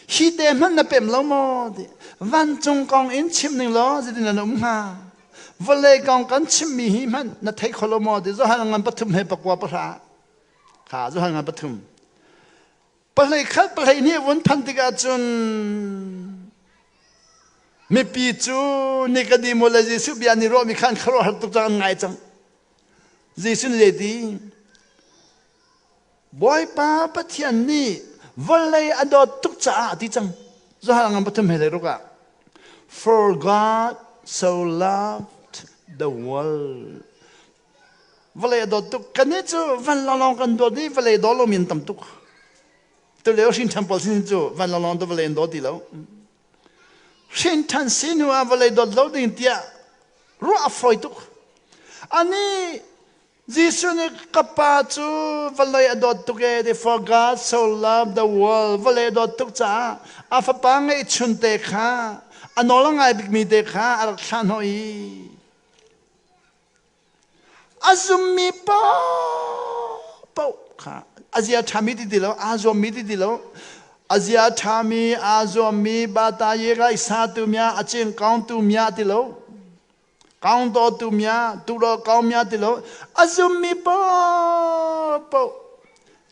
hi te hmanh na pem lo maw? Ti. Vancung kong in chim ning law zeitin na um hnga? Vawlei kong kan chimmi hi hmanh na thei kho lo maw? Ti Johan ngan pathum he pakua pahra. Kha Johan ngan pathum. Pahlei khat pahlei nih vun phan tikah cun mipi cu Nikodemo le Jesuh bia an i ruahmi kha an khuaruahhar tuk cang an ngai cang. Jesuh nih zeiti? Bawipa Pathian nih vawlei a dawt tuk caah a ti cang. Johan ngan pathum he le ruk ah For God so loved the world. Vawlei a dawt tuk. Kannih cu van lawnglawng kan dawt i vawlei daw lomi an tam tuk. Tulio hrin ṭhan pawl sin cu van lawnglawng tu vawlei an daw ti lo. Hrin ṭhan si hnu ah vawlei dawt lo ding tiah ruah a fawi tuk. Ani Jesuh nih ka pa cu vawlei a dawt tuk e ti for God so loved the world vawlei a dawt tuk caah a fapa ngeihchun te kha a nawl a ngai bikmi te kha a rak thlah hnawh i A zummi paohpaoh kha a zia ṭhami ti ti lo, aa zuammi ti ti lo, a zia ṭhami, aa zuammi, bata ye gai sa tu mia, a cing kaung tu mia ti lo, kaung do tu mia, tu lo kaung mia ti lo, a zummi paohpaoh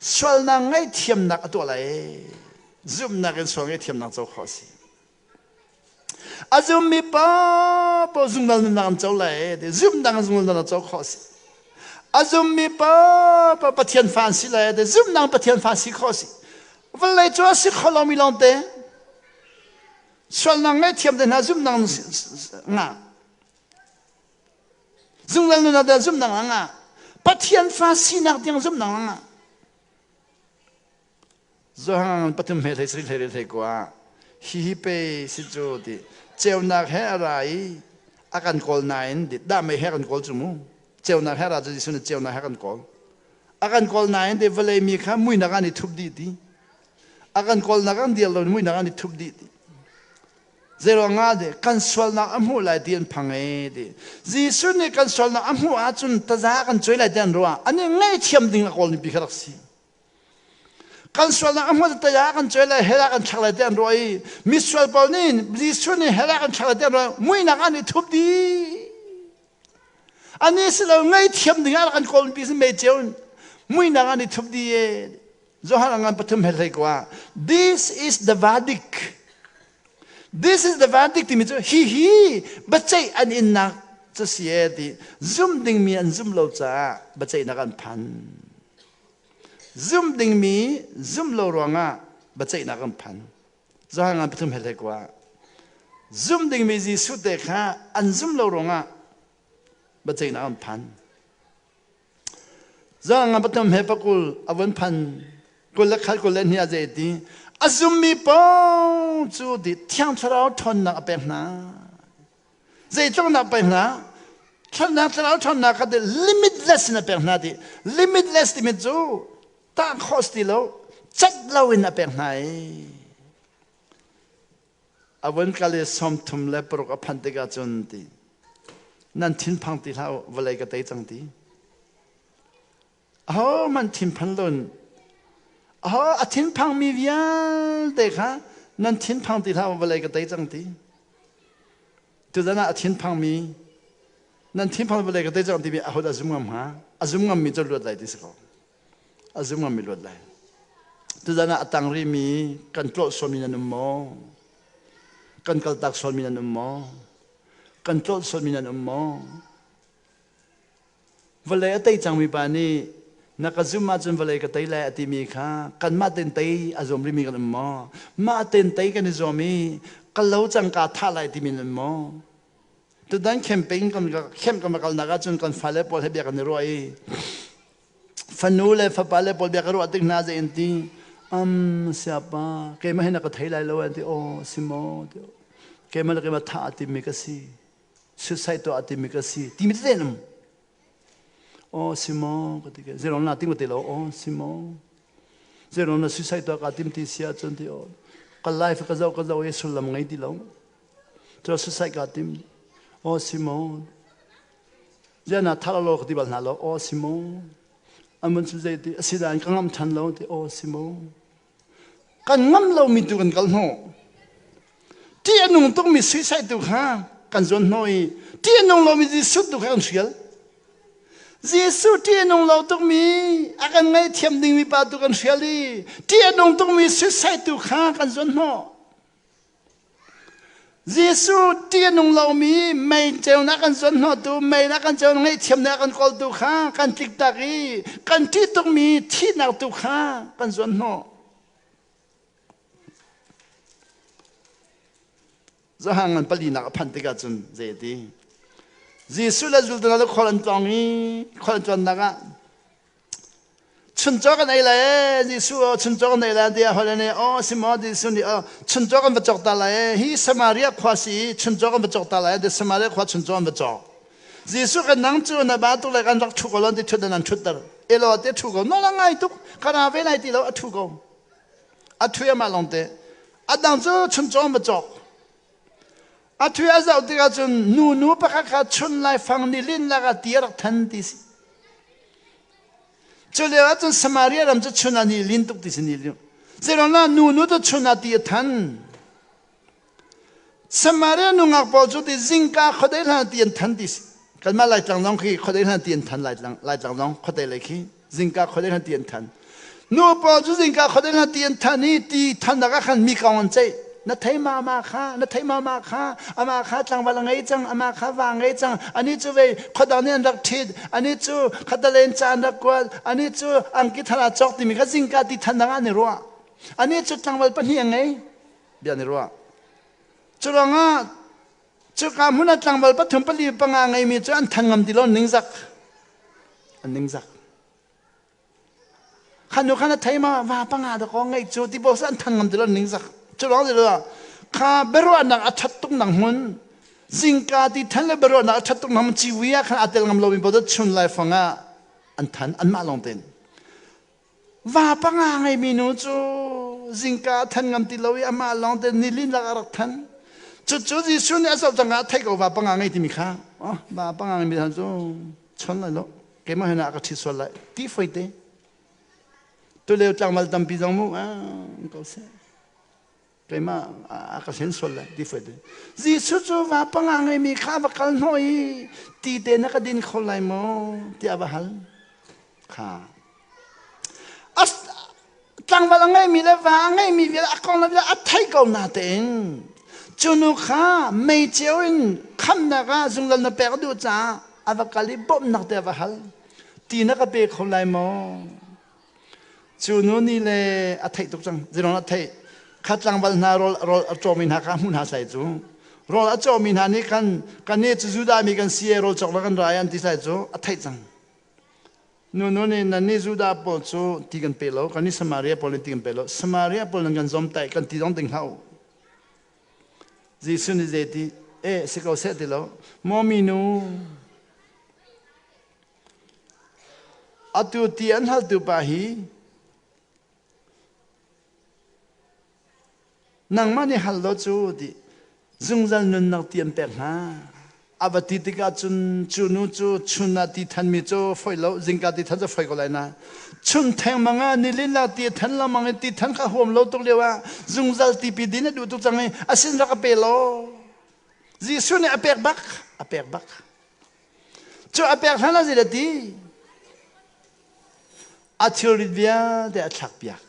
sualnak ngaihthiamnak a tuah lai. Zumhnak in sual ngaihthiamnak co khawh a si. A zummi paohpaoh zungzal nunnak an co lai ti zumnak in zungzal nunnak co khawh a si. A zummi paohpaoh Pathian fa an si lai ti zumnak Pathian fa si khawh a si. Vawlei cu a si kho lomi lawngte sualnak ngaihthiam te hna zumnak ngah. Zungzal nunnak te zumnak ngah. Pathian fa sinak tiang zumnak ngah. Johan pathum he hlei sarih hlei hlei kua hihi pe si cu ti ceunak he a ra i a kan kawl nain di dah mei he kan kawl cu mu ceunak he a ra cu Jesuh nih ceunak he kan kawl a kan kawl nain ti vawlei mi kha muinak an i thup dih ti a kan kawlnak an dial lo muinak an i thup dih ti Zeiruangah deh kan sualnak a hmuh lai ti an phang ee ti. Jesuh nih kan sualnak a hmuh ahcun taza kan cuai lai ti an ruah. An i ngaihthiam ding a kawl mi pi kha rak si. Kan sualnak a hmuh taza kan cuai lai hell ah kan thlak lai ti an ruah i misual pawl nih Jesuh nih hell ah kan thlak lai ti an ruah muinak an i thup dih. Ani si lo ngaihthiam ding ah kan kawl mi pi si mei ceu muinak an i thup dih ee. Johan ngan pathum he hlei kwa this is the verdict this is the verdict timi cu hi hi biaceih an innak cu si e ti zum dingmi an zum lo caah biaceihnak an phan zum dingmi zum lo ruangah biaceihnak an phan Johan ngan pathum he hlei kwa zum dingmi Jesuh te kha an zum lo ruangah biaceihnak an phan Zaang pathum he pakul a vun phan kul le khat kul le hnih a zei ti a zummi paoh cu ti thiang thlarau ṭhawnnak a pek hna zeitluk pek hna ṭhawnnak thlarau ṭhawnnak kha ti limitless in a pek hna ti limitless timi cu tah khawh ti lo cat lo in a pek hna i A vun kal i 36 a phanh tikah cun ti nan thinphang ti hlah u vawlei ka tei cang ti. Ahohmanh thinphan loin aho a thinphangmi vialte kha nan thinphang ti hlah u vawlei ka tei cang ti. Tuzan ah a thinphangmi nan thinphang vawlei ka tei cang timi ahodah zum ngam hnga? A zum ngammi cu luat lai ti si ko. A zum ngammi luat lai. Tuzan ah a tang rihmi kan tlawh sualmi nan um maw? Kan kaltak sualmi nan um maw? Kan tlawh sualmi nan um maw? Vawlei a tei cangmi pa nih na ka zumh ahcun vawlei ka tei lai a timi kha kanmah tein tei a zuam rihmi kan um maw? Mah tein tei kan i zuam i ka lo cang kaa thah lai timi nan um maw? Tutan campaign kan camp kan va kalnak ahcun kan fale pawl he bia kan i ruah i fanu le fapa le pawl bia ka ruah tik hna zei an ti um siapa keimah hi na ka thei lai lo an ti aw si maw ti keimah le keimah thah a timmi ka si suicide tuah a timmi ka si timi tete an um aw si maw ka ti ke zeirong na ting te lo aw si maw zeirong na suicide tuah ka tim ti si ahcun ti aw ka life ka zoh ka zoh i sullam ngei ti lo cu suicide ka tim aw si maw Ziana thar lo ka ti bal hna lo aw si maw an mun cu zei ti asinain ka ngam than lo ti aw si maw kan ngam lo mi tu kan kal hnawh ti a nung tuk mi suicide tu kha kan zuan hnawh i ti a nung lo mi Jesuh tu kha kan hrial Jesuh ti a nung lo tuk mi a kan ngaihthiam ding mi pa tu kan hrial i ti a nung tuk mi suicide tu kha kan zuan hnawh Jesuh ṭih a nung lomi mei ceunak kan zuanhnawhtu, mei na kan ceu ngaihthiamnak kan kawltu kha kan tliktak i kan ṭih tukmi thihnak tu kha kan zuanhnawh. Zahan ngan palinak a phanh tikah cun zei a ti? Jesuh le zultu hna cu khual an tlawng i khual an tlawnnak ah Chuncaw kan ei lai ee Jesuh aw chuncaw kan ei lai tiah holh nih aw si maw Jesuh nih aw chuncaw kan va cawk ta lai ee hi Samaria khua si i chuncaw kan va cawk ta lai ti Samaria khua chuncaw an va cawk Jesuh kan nang cu na ba tuk le kan rak thu ko lon ti thut an thut ter elo te thu ko no la ngai tuk kana ve lai ti lo a thu ko a thu ama long te a dang cu chuncaw an va cawk a thu a zoh tikah cun nu nu pakhat kha chun lai fang ni lin lak ah ti a rak than ti si Cu lio ahcun Samaria ram cu chun ah ni lin tuk ti si ni lin. Zeiruangah nu nu cu chun ah ti a than. Samaria nungak pawl cu ti zingka khuadei hlan ti an than ti si. Kanmah Laitlang zong khi khuadei hlan ti an than Laitlang Laitlang zong khuadei lei khi zingka khuadei hlan ti an than. Nu pawl cu zingka khuadei hlan ti an than i ti thannak ah khan mi kong an ceih. Na thei ma ma kha na thei ma ma kha ama kha tlangval a ngei cang ama kha va ngei cang ani cu vei khuadang nih an rak ṭhit ani cu khatalen ca an rak kuat ani cu angki thar aa cawk timi kha zingka ti than dang ah an i ruah ani cu tlangval pahnih a ngei bia an i ruah cu ruangah cuka hmun ah tlangval pathum pali panga ngeimi cu an than ngam ti lo ningzak an ningzak Khan nu khan a thei ma va panga da ko ngai cu ti bo an thang ngam ti lo ning zak cu lawng ti lo kha beruahnak a that tuk nang hmun zingka ti than le beruahnak a that tuk nang ci wi ah khan a tel ngam lo mi bo chun lai fang ah an than an mah lawng ten va panga ngai mi nu cu zingka than ngam ti lo i amah lawng te nilin lak a rak than cu cu Jesuh nih a zoh cang ah thei ko va panga ngei timi kha oh va panga ngei mi cu chon lai lo keimah hin ah ka ṭhi sual lai ti foi te tulio tlangval tampi zong mu ko seh keimah a ka hlen sual lai ti foi te Jesuh cu va panga ngeimi kha va kal hnawh i ti te na ka din kho lai maw tiah va hal kha tlangval a ngeimi le va a ngeimi vial a kong le a thei ko na tein cu nu kha mei ceu in khamnak ah zunglal na pek duh caah a va kal i bawmhnak te a va hal ti na ka pe kho lai maw cu nu nih le a theih tuk cang zirong a theih kha tlangval hna rawl rawl a cawmi hna kha hmu hna sai cu rawl a cawmi hna nih khan kan nih cu Judah mi kan si e rawl cawk la kan ra an ti sai cu a theih cang Nu nih nannih Judah pawl cu ti kan pe lo, kannih Samaria pawl nih ti kan pe lo. Samaria pawl nan kan zawmtaih, kan ti zong ding hlah u. Jesuh nih zeiti, eh si ko seh ti lo. Maw minu, atu ti an haltu pa hi Nangmah nih hal law cu ti zungzal nunnak ti an pek hna. A va ti tikah cun cu nu cu chun ah ti thanmi cu foi lo zingka ti than cu foi ko lai na. Chun thengmang ah nilin la ti than lengmang i ti than kha huam lo tuk lio ah zungzal tipi din a duh tuk cang i a sin rak a pe law. Jesuh nih a pek bak, a pek bak. Cu a pek hlan ah zei dah ti? A thilrit vialte a thlak piak.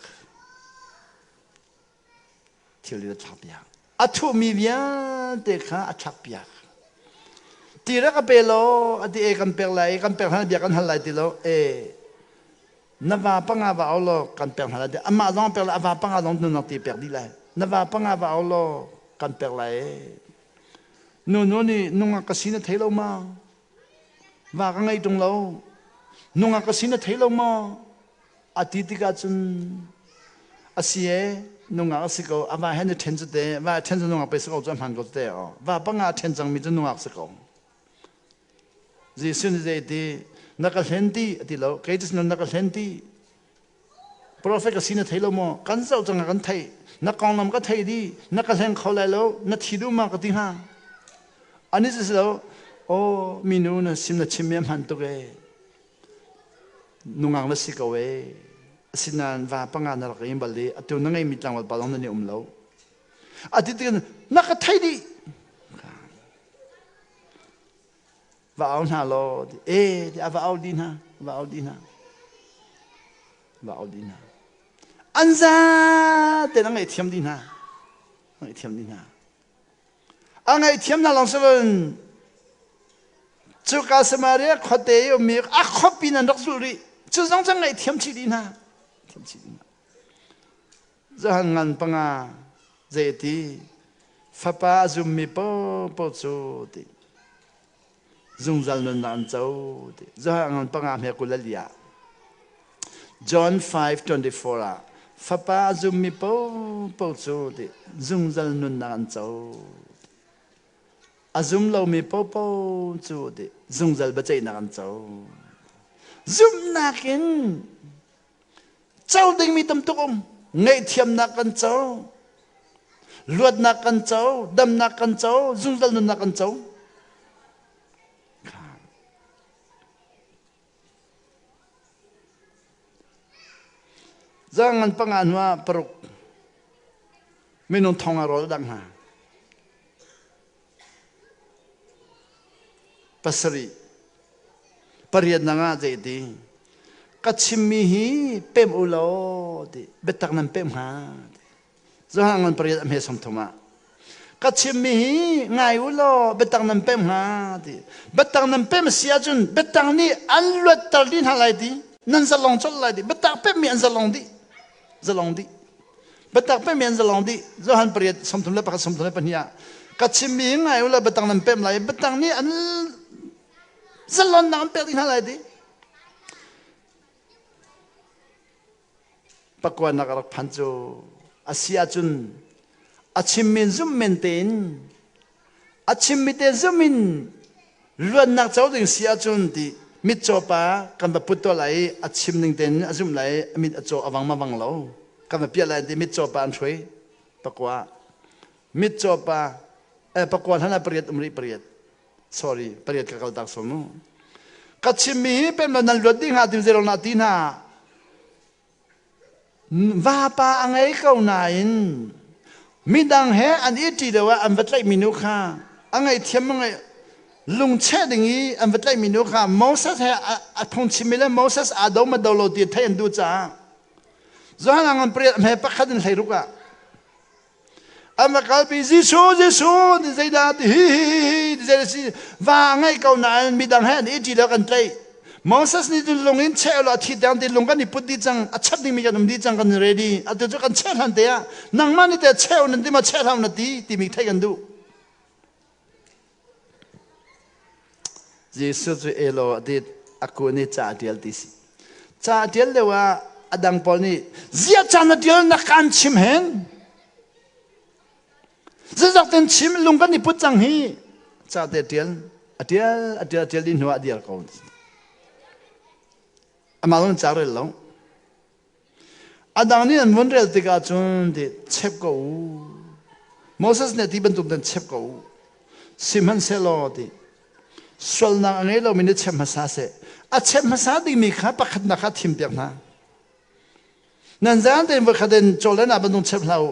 Thilrit a thlak piak. A thuhmi vialte kha a thlak piak. Ti rak ka pe law a ti e kan pek lai kan pek hna bia kan hal lai ti lo e na va panga va au law kan pek hna lai ti amah zong pek lai a va panga zong nunnak ti pek dih lai na va panga va au law kan pek lai e nu nu nih nungak ka si na thei lo ma va ka ngei tung lo nungak ka si na thei lo maw a ti tikah cun a si e nungak a si ko a va he na ṭhen cu te va ṭhen cu nungak pe si ko cu a hman ko te o va panga a ṭhen cangmi cu nungak si ko Jesuh nih zei ti na ka hlen ti a ti lo kei cu na ka hlen ti profet ka si na thei lo maw kan zoh cang kan thei na konglam ka thei di na ka hleng kho lai lo na thi duh ma ka ti hnga ani si lo o minu na sim na chim mi a hman tuk e Nungak na si ko ee. Asinain va panga na rak in bal i atu na ngeimi tlangval pa zong nan i um lo. A ti tikin na ka thei dih. Va au hna law e ti a va au dih hna va au dih hna va au dih hna an za te na ngaihthiam dih hna ngaihthiam dih hna A ngaihthiam hna lawng si loin cuka Samaria khuate i ummi a khuapi in an rak zulh rih. Cu zong cu ngaihthiam chih dih hna. Thiam chih dih hna. Johan ngan panga zei ti fapa a zummi paohpaoh cu ti zungzal nunnak an co ti Johan ngan panga hme kul a lia John 5:24 ah fapa a zummi paohpaoh cu ti zungzal nunnak an co a zum lomi paohpaoh cu ti zungzal biaceihnak an co zumhnak in co dingmi tam tuk um ngaihthiamnak kan co luatnak kan co damnak kan co zungzal nunnak kan co Zangan panga hnuah paruk minung thong a rawl dang hna. Pasarih pariat nang ah zei ti ka chimmi hi pem u law ti biatak nan pem hnga ti Johan ngan pariat a hme 30 ah ka chimmi hi ngai u law biatak nan pem hnga ti biatak nan pem si ahcun biatak nih an luatter dih hna lai ti nan zalong colh lai ti biatak pemmi an zalong dih zalong dih biatak pemmi an zalong dih Johan pariat 31 32 ah ka chimmi hi ngai u law biatak nan pem lai biatak nih an zalonnak an pek dih hna lai ti Pakuanak a rak phan cu a si ahcun a chimmi zumh men tein a chimmi te zumh in luatnak co ding si ahcun ti mitcaw pa kan va put tuah lai i a chim ning tein a zumh lai i a mit a caw a vang ma vang lo kan va piah lai ti mitcaw pa an hruai pakua mitcaw pa eh pakua hlan ah pariat um rih pariat sorry pariat ka kal tak som mu ka chimmi hi pem lo nan luat ding hnga tim zero na ti hna vapa a ngei ko nain midang he an i ṭi deuh ah an va tlaih mi nu kha a ngaihthiam a ngaih lungcheh ding i an va tlaih mi nu kha Moses he a phungchim mi le Moses aa do ma do lo ti theih an duh caah Johan ngan pariat hme pakhat in hlei ruk ah An va kalpi Jesuh Jesuh ti zeidah ti hi hi hi ti zei si va ngei ko nain midang he an i ṭi lo kan tlaih. Moses nih cun lung in cheh law a thi tiang ti lung kan i put dih cang a chat dingmi kan um dih cang kan ready atu cu kan cheh hlan te ah nangmah nih teh cheu nan ti ma cheh hlah na ti timi theih kan duh. Jesuh cu elaw a ti a kun i ca a ṭial ti si. Ca a ṭial lio ah a dang pawl nih ziah ca na ṭial na kan chim hen? Zeizak ten chim lung kan i put cang hi ca te ṭial a ṭial a ṭial a ṭial dih hnu ah a dir ko. Amah lung ca rel lo. A dang nih an vun rel tikah cun ti chep ko u. Moses nih ti bantuk nan chep ko u. Sihmanhsehlaw ti sualnak a ngei lomi nih chep hmasa seh. A chep hmasa dingmi kha pakhatnak kha thim piak hna. Nan zan tein voikhat in chawlen ah bantuk chep hlah u.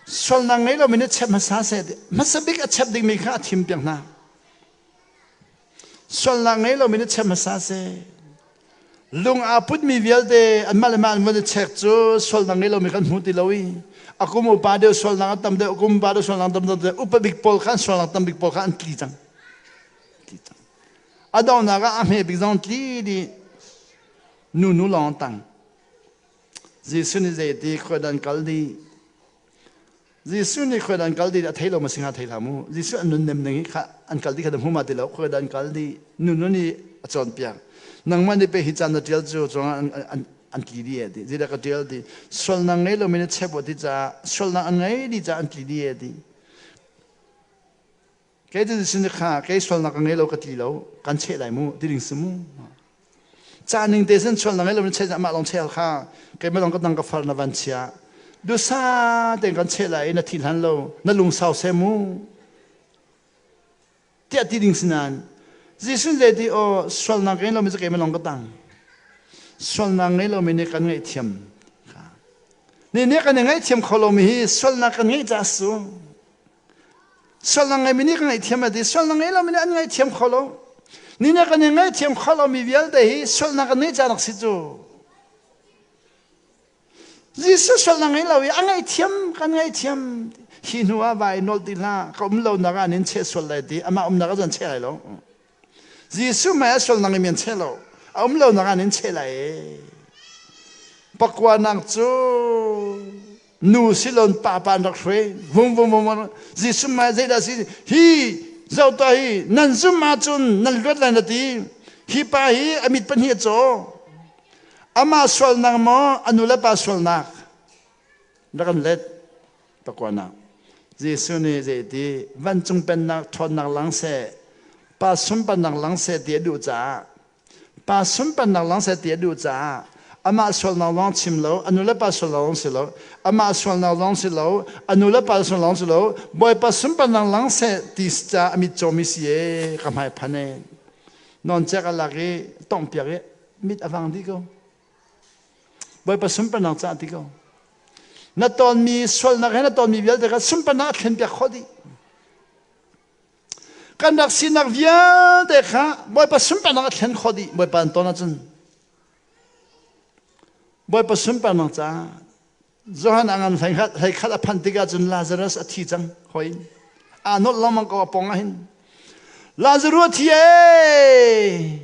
Sualnak ngei lomi nih chep hmasa seh ti hmasa bik a chep dingmi kha a thim piak hna. Sualnak ngei lomi nih chep hmasa seh. Lung aa putmi vialte anmah le mah an van i chek cu sualnak ngei lomi kan hmu ti lo i a kum upa deuh sualnak a tam deuh, kum upa deuh sualnak tam deuh, upa bik pawl kha an sualnak tam bik pawl kha an tli cang. Tli cang. A donghnak ah a hme bik zong tli dih. Nu nu lawng tang. Jesuh nih zeiti khua dan kal dih. Jesuh nih khua dan kal dih a thei lo ma singa thei hlah mu. Jesuh an nunnem ning hi kha an kal dih kha hmu ma ti lo khua dan kal dih. Nu nu nih a cawnpiak. Nangmah nih pe hi caan na tial cu cungah an an tli dih e ti. Zeidah ka tial ti. Sualnak ngei lo mi na chep ti caah sualnak an ngei dih caah an tli dih e ti. Kei cu sin kha kei sualnak ka ngei lo ka tli lo kan cheh lai mu ti ding si mu. Ca ning te sin sualnak ngei lo na cheh mah lawng cheh kha keimah lawng ka dang ka far na van chia. Dusa tein kan cheh lai na thi hlan lo na lungsau se mu. Tiah ti ding si nain Jesuh zei ti aw sualnak ngei lomi cu keimah lawng ka tang. Sualnak ngei lomi nih kan ngaihthiam. Ni nih kan i ngaihthiam kho lomi hi sualnak kan ngeih caah su. Sualnak ngeimi nih kan ngaihthiam a ti. Sualnak ngei lomi nih an ngaihthiam kho lo. Ni nih kan i ngaihthiam kho lomi vialte hi sualnak kan ngeih caah rak si cu. Jesuh sualnak ngei lo i a ngaihthiam kan ngaihthiam hi hnu ah vai nolh ti hlah ka um lo nak ah nin cheh sual lai ti amah umnak ah cun cheh lai lo Jesuh mei a sualnak in men cheh lo a um lo nak ah nin cheh lai pakua nak cu nu silon pa pa an rak hruai vung vung vung Jesuh mei zeidah si hi zoh ta hi nan zum ahcun nan luat lai na ti hi pa hi a mit pahnih a caw Amah sualnak maw a nu le pa sualnak rak kan let pakuanak Jesuh nih zeiti vancung pennak ṭhawnnak lang seh pa sunparnak lang seh ti a duh caah pa sunparnak lang seh ti a duh caah amah sualnak lawng chim lo a nu le pa sualnak lawng si lo amah sualnak lawng si lo a nu le pa sualnak lawng si lo Bawipa sunparnak lang seh ti caah a mit cawmi si e ka hmai phan e non cek a lak i tongpiak i mit a vang dih ko. Bawipa sunparnak caah ti ko. Na tonmi sualnak he na tonmi vialte kha sunparnak a thlenpiak khawh dih. Kan rak sinak vialte kha Bawipa sunparnak a thlen khawh dih. Bawipa an ton ahcun. Bawipa sunparnak caah Johan a ngan hlei khat a phanh tikah cun Lazarus a thi cang hoi. Aa nolh lengmang ko a pong ah hin. Lazarus a thi ee!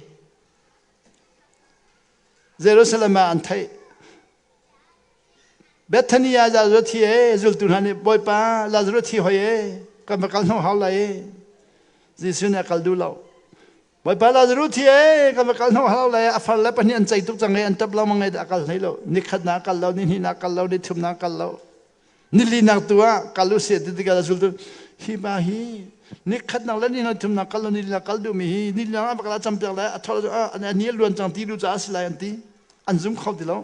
Jerusalem ah an theih. Bethany ah Lazarus thi ee, zultu hna nih Bawipa Lazarus thi hoi ee, kan va kal hnu hau lai ee. Jesuh nih a kal duh lo. Bawipa Lazarus thi ee, kan va kal hnu hau lai a far le pahnih an cei tuk cang ee, an tap lo mang ee, a kal hlei lo. Nikhat na kal lo, ni hnih na kal lo, ni thum na kal lo. Nilinak tu ah kal u sih ti tikah zultu hi pa hi nikhatnak le ni thumnak kal ni linak kal duhmi hi ni linak ah bakala campiak le a thol a ni a luan cang ti lu caah si lai an ti an zum kho ti lo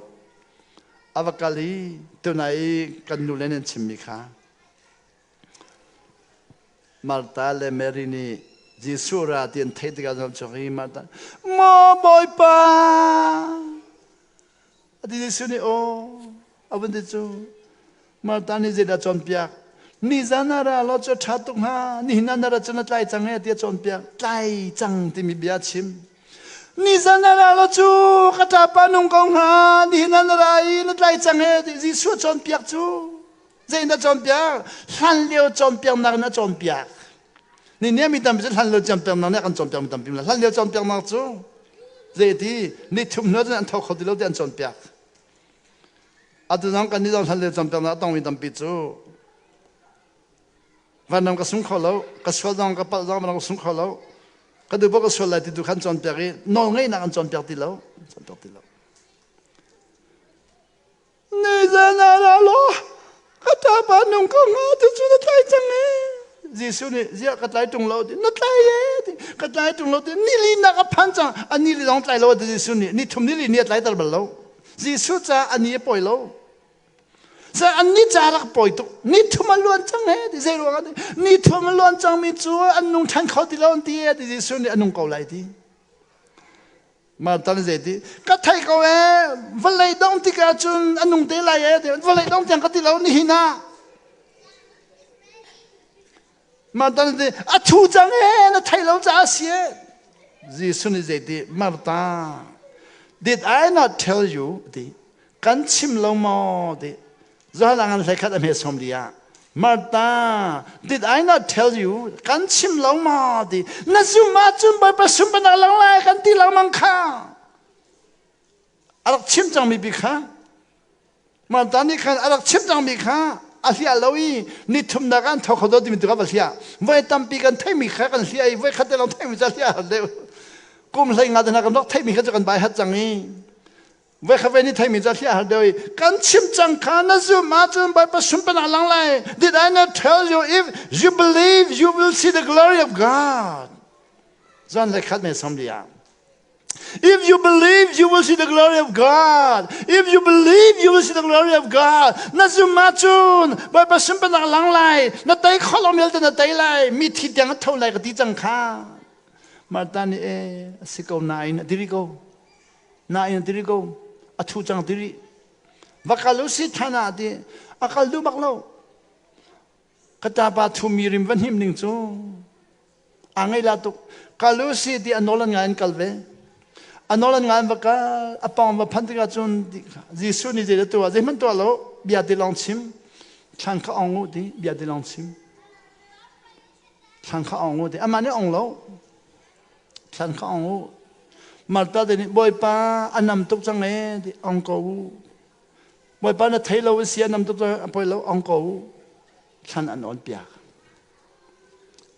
a va kal i tunai i kan nu le nan chimmi kha Martha le Mary nih Jesuh ra ti an theih tikah zong chuak i Martha maw Bawipa Ati Jesuh nih aw a vun ti cu Martha nih zeidah cawnpiak nizan ah ra law cu a ṭha tuk hnga nihin ah na rat cu na tlai cang e tiah cawnpiak tlai cang timi bia a chim nizan ah ra law cu ka ṭapa nung ko hnga nihin ah na ra i na tlai cang e ti Jesuh a cawnpiak cu zeidah cawnpiak hlan lio cawnpiaknak in a cawnpiak ni nih mi tampi cu hlan lio cawnpiaknak nih a kan cawnpiak mi tampi hlan lio cawnpiaknak cu zeiti ni thum hnu cun an tho kho ti lo ti an cawnpiak atu zong kan nih zong hlan lio cawnpiaknak a tongmi tampi cu vanram ka sung kho lo ka sual zong ka palh zong vanram ka sung kho lo ka duh ka sual lai ti tu khan cawnpiak i nawl ngeihnak an cawnpiak ti lo cawnpiak ti lo Nizan ah ra law ka ṭapa nung ko hnga tu cu na tlai cang ee. Jesuh nih ziah ka tlai ṭung lo ti na tlai ee ti ka tlai ṭung lo ti nili nak a phan cang a ni li zong tlai lo ti Jesuh nih ni thum ni li ni a tlai ter bal lo Jesuh ca a ni a pawi lo Sa an ni ca rak pawi tuk ni thum a luan cang he ti zei ruang ah ni thum a luan cang mi cu an nung ṭhan kho ti lo an ti ee ti Jesuh nih a nung ko lai ti Martha nih zeiti ka thei ko ee vawlei dong tikah cun a nung te lai ee ti vawlei dong tiang ka ti lo nihin ah Martha nih a thu cang ee na thei lo caah si ee Jesuh nih zeiti Martha did I not tell you ti kan chim lo maw ti Johan ngan hlei khat a hme som li ah. Martha, did I not tell you? Kan chim lo ma ti. Na zum ahcun Bawipa sunparnak lang lai kan ti lengmang kha. A rak chim cangmi bi kha. Martha nih khan a rak chim cangmi kha a hliah lo i ni thumnak an tho kho do timi tu kha va hliah. Voi tampi kan theimi kha kan hliah i voi khat te lawng theimi cu a hliah har deuh. Kum hlei nga te hna kan rak theimi kha cu kan bai hat cang i Voi kha ve ni theimi cu hliah har deuh i kan chim cang kha na zum ahcun Bawipa sunparnak lang lai. Did I not tell you if you believe you will see the glory of God? Zan le khat me som dia. If you believe, you will see the glory of God. If you believe, you will see the glory of God. Na zum ahcun Bawipa sunparnak lang lai. Na tei kholong vialte na tei lai. Mi thi tiang a tho lai ka ti cang kha. Martha nih e a si ko nain a diri ko. Nain tiri ko a thu cang tiri va kal u si than ah ti a kal duh bak lo ka ta pa thu mi rim va hnim ning cu a ngei la tuk kal u si ti a nawl an ngai an kal ve a nawl an ngai an va kal a pawng va phan tikah cun Jesuh nih zei tuah zeihmanh tuah lo bia ti lawng chim thlan kha ong u ti bia ti lawng chim thlan kha ong u ti amah nih ong lo Thlan kha ong u. Martha te nih Bawipa a nam tuk cang ee ti ong ko u. Bawipa na thei lo a si a nam tuk cang a poi lo ong ko u. Thlan an on piak.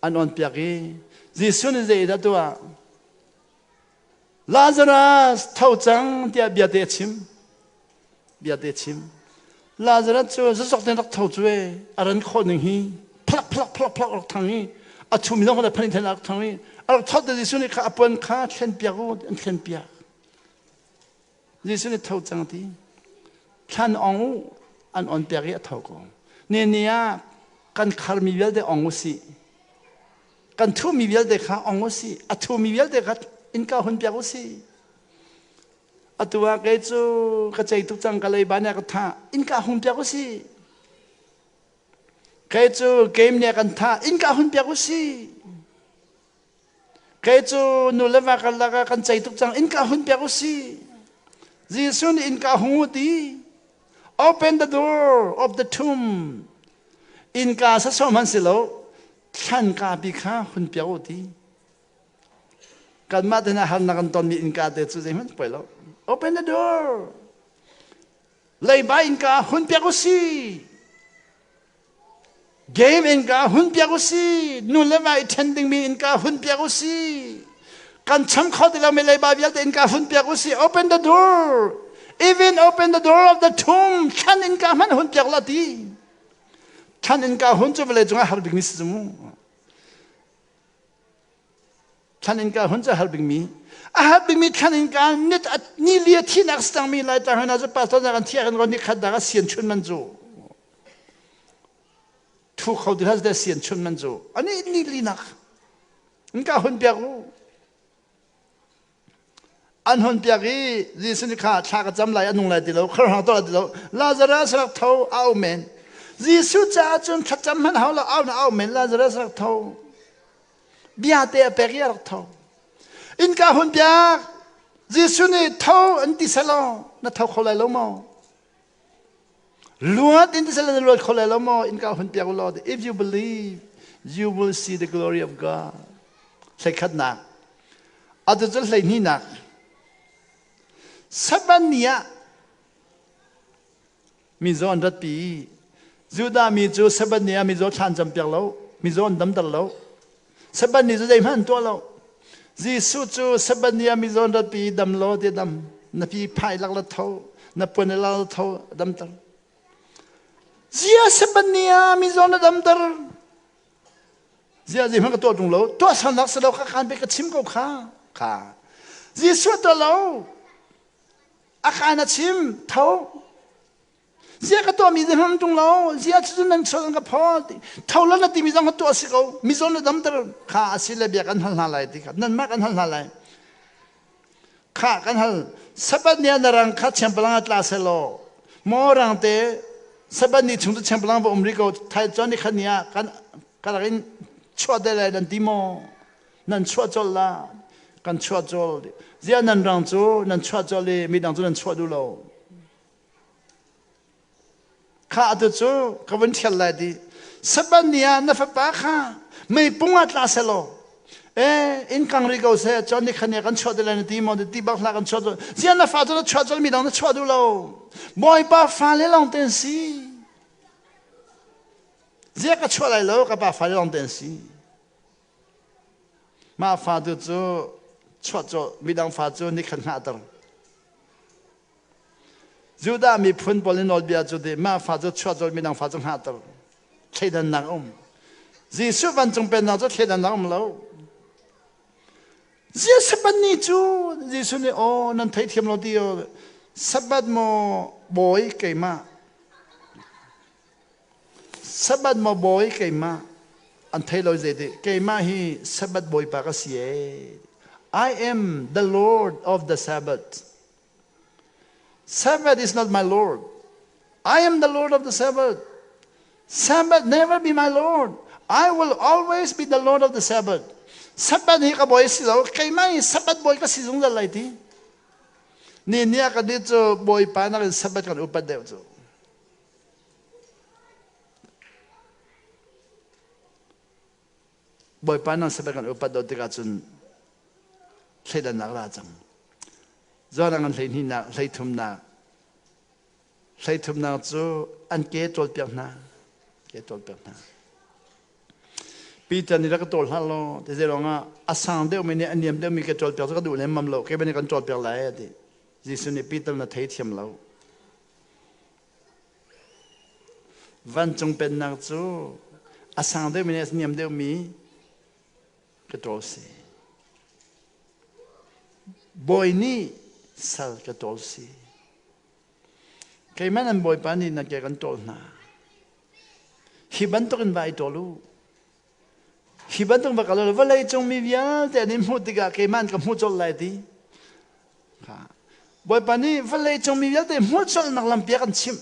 An on piak i Jesuh nih zei dah tuah? Lazarus tho cang tiah bia te a chim. Bia te chim. Lazarus cu zazok ten rak tho cu e a ran khawh ning hi phlak phlak phlak phlak rak thang i a chum zong kha phani then rak thang i a rak thot te Jesuh nih kha a puan kha thlen piak u an thlen piak. Jesuh nih tho cang ti thlan ong u an on piak i a tho ko. Ne ni ah kan kharmi vialte ong u si. Kan thumi vialte kha ong u si. A thumi vialte kha innka hun piak u si. Atu ah kei cu ka cei tuk cang ka leiba nih a ka thah. Innka hung piak u sih. Kei cu game nih a kan thah. Innka hun piak u sih. Kei cu nu le va karlak ah kan cei tuk cang. Innka hun piak u sih. Jesuh nih innka hung u ti. Open the door of the tomb. Innka sasawm han si lo. Thlanka pi kha hun piak u ti. Kanmah te hna harnak an tonmi innka te cu zeihmanh poi lo. Open the door. Leiba innka hun piak u si. Game innka hun piak u si. Nu le va i ṭhen dingmi innka hun piak u si. Kan cham kho ti lomi leiba vialte innka hun piak u si. Open the door. Even open the door of the tomb. Thlan innka hmanh hun piak la ti. Thlan innka hun cu vawlei cungah har bikmi si cu mu. Thlan in ka hun cu a har bikmi a har bikmi thlan in ka nit ni li a thinak stangmi lai tang hna cu pastor na kan thiak in ron ni khat dak a sian chun man cu thu kho ti hlas de sian chun man cu ani ni li nak in ka hun piak u An hun piak i Jesuh nih kha thla ka cam lai a nung lai ti lo khar hang to lai ti lo Lazarus rak tho au men Jesuh caah cun thlacam hmanh hau lo au na au men Lazarus rak tho bia te a pek i a rak tho innka hun piak Jesuh nih tho an ti selaw na tho kho lai lo maw luat in ti selaw na luat kho lai lo maw innka hun piak u law if you believe you will see the glory of God Hleikhatnak. Atu cu hleihnihnak. Sabbath ni ah mizaw an ratpi. Judah mi cu Sabbath ni ah mizaw thla an campiak lo, mizaw an damter lo. Sabbath ni cu zeihmanh an tuah lo. Jesuh cu Sabbath ni ah mizaw an ratpi, dam law ti dam. Na pi phai lak la tho, na puan lak la tho, damter. Zia Sabbath ni ah mizaw na damter. Ziah zeihmanh ka tuah ṭung lo. Tuahsernak si lo kha khan pei ka chim ko kha. Kha. Jesuh tuah lo. A khan a chim. Tho. Ziah ka tuahmi zeihmanh ṭung lo. Ziah cucu nan sual an ka phawt. Tho lo na timi zong ka tuah si ko. Mizaw na damter. Kha a si le bia kan hal hna lai ti kha. Nanmah kan hal hna lai. Kha kan hal. Sabbath ni ah na rang kha chempalang ah tla selaw. Maw rang te Sabbath ni chung cu chempalang va um rih ko. Thai cun ni khat ni ah kan ka rak in chuah te lai nan ti maw? Nan chuah colh la. Kan chuah colh. Ziah nan rang cu nan chuah colh i midang cu nan chuah duh lo. Kha atu cu ka vun ṭhial lai ti. Sabbath ni ah na fapa kha meipung ah tla selaw e in kang ri ko seh cun ni khan kan chuah te lai na ti maw ti bak hlah kan chuah cu zian na fa cu na chuah cun mi dang na chuah duh lo Bawipa fale lawng te an si zia ka chuah lai lo ka pa fale lawng te an si mah fa tu cu chuah cu midang fa cu ni khan hngahter Judah miphun pawl nih nawlbia cu ti mah fa cu chuah colh midang fa cu hngahter thleidannak um. Jesuh vancung pennak cu thleidannak um lo. Zia Sabbath ni cu Jesuh nih aw nan theithiam lo ti aw Sabbath maw bawi keimah Sabbath maw bawi keimah an thei lo zei ti keimah hi Sabbath bawipa ka si ee I am the Lord of the Sabbath Sabbath is not my Lord. I am the Lord of the Sabbath. Sabbath never be my Lord. I will always be the Lord of the Sabbath. Sabbath hi ka bawi si lo, keimah hi Sabbath bawi ka si zungzal lai ti. Ni ni ah kan nih cu Bawipa nakin Sabbath kan upat deuh cu. Bawipa nan Sabbath kan upat lo tikah cun thleidannak ra cang. Johan an hleihnihnak, hleithumnak, hleithumnak cu an ke ṭawlpiak hna, ke ṭawlpiak hna. Peter nih rak ka ṭawl hlah law ti zei ruangah a sang deuhmi nih a niam deuhmi ke ṭawlpiak cu ka duh lemmam lo, ke nih kan ṭawlpiak lai a ti. Jesuh nih Peter na theithiam lo. Vancung pennak cu a sang deuhmi nih a niam deuhmi ka ṭawl si. Bawi nih sal ka ṭawl si. Keimah nan Bawipa nih nan ke kan ṭawl hna. Hi bantukin va i ṭawl u. Hi bantuk va kal u. Vawlei cung mi vialte an in hmuh tikah keimah an ka hmuh colh lai ti. Bawipa nih vawlei cung mi vialte hmuh colhnak lampi a kan chimh.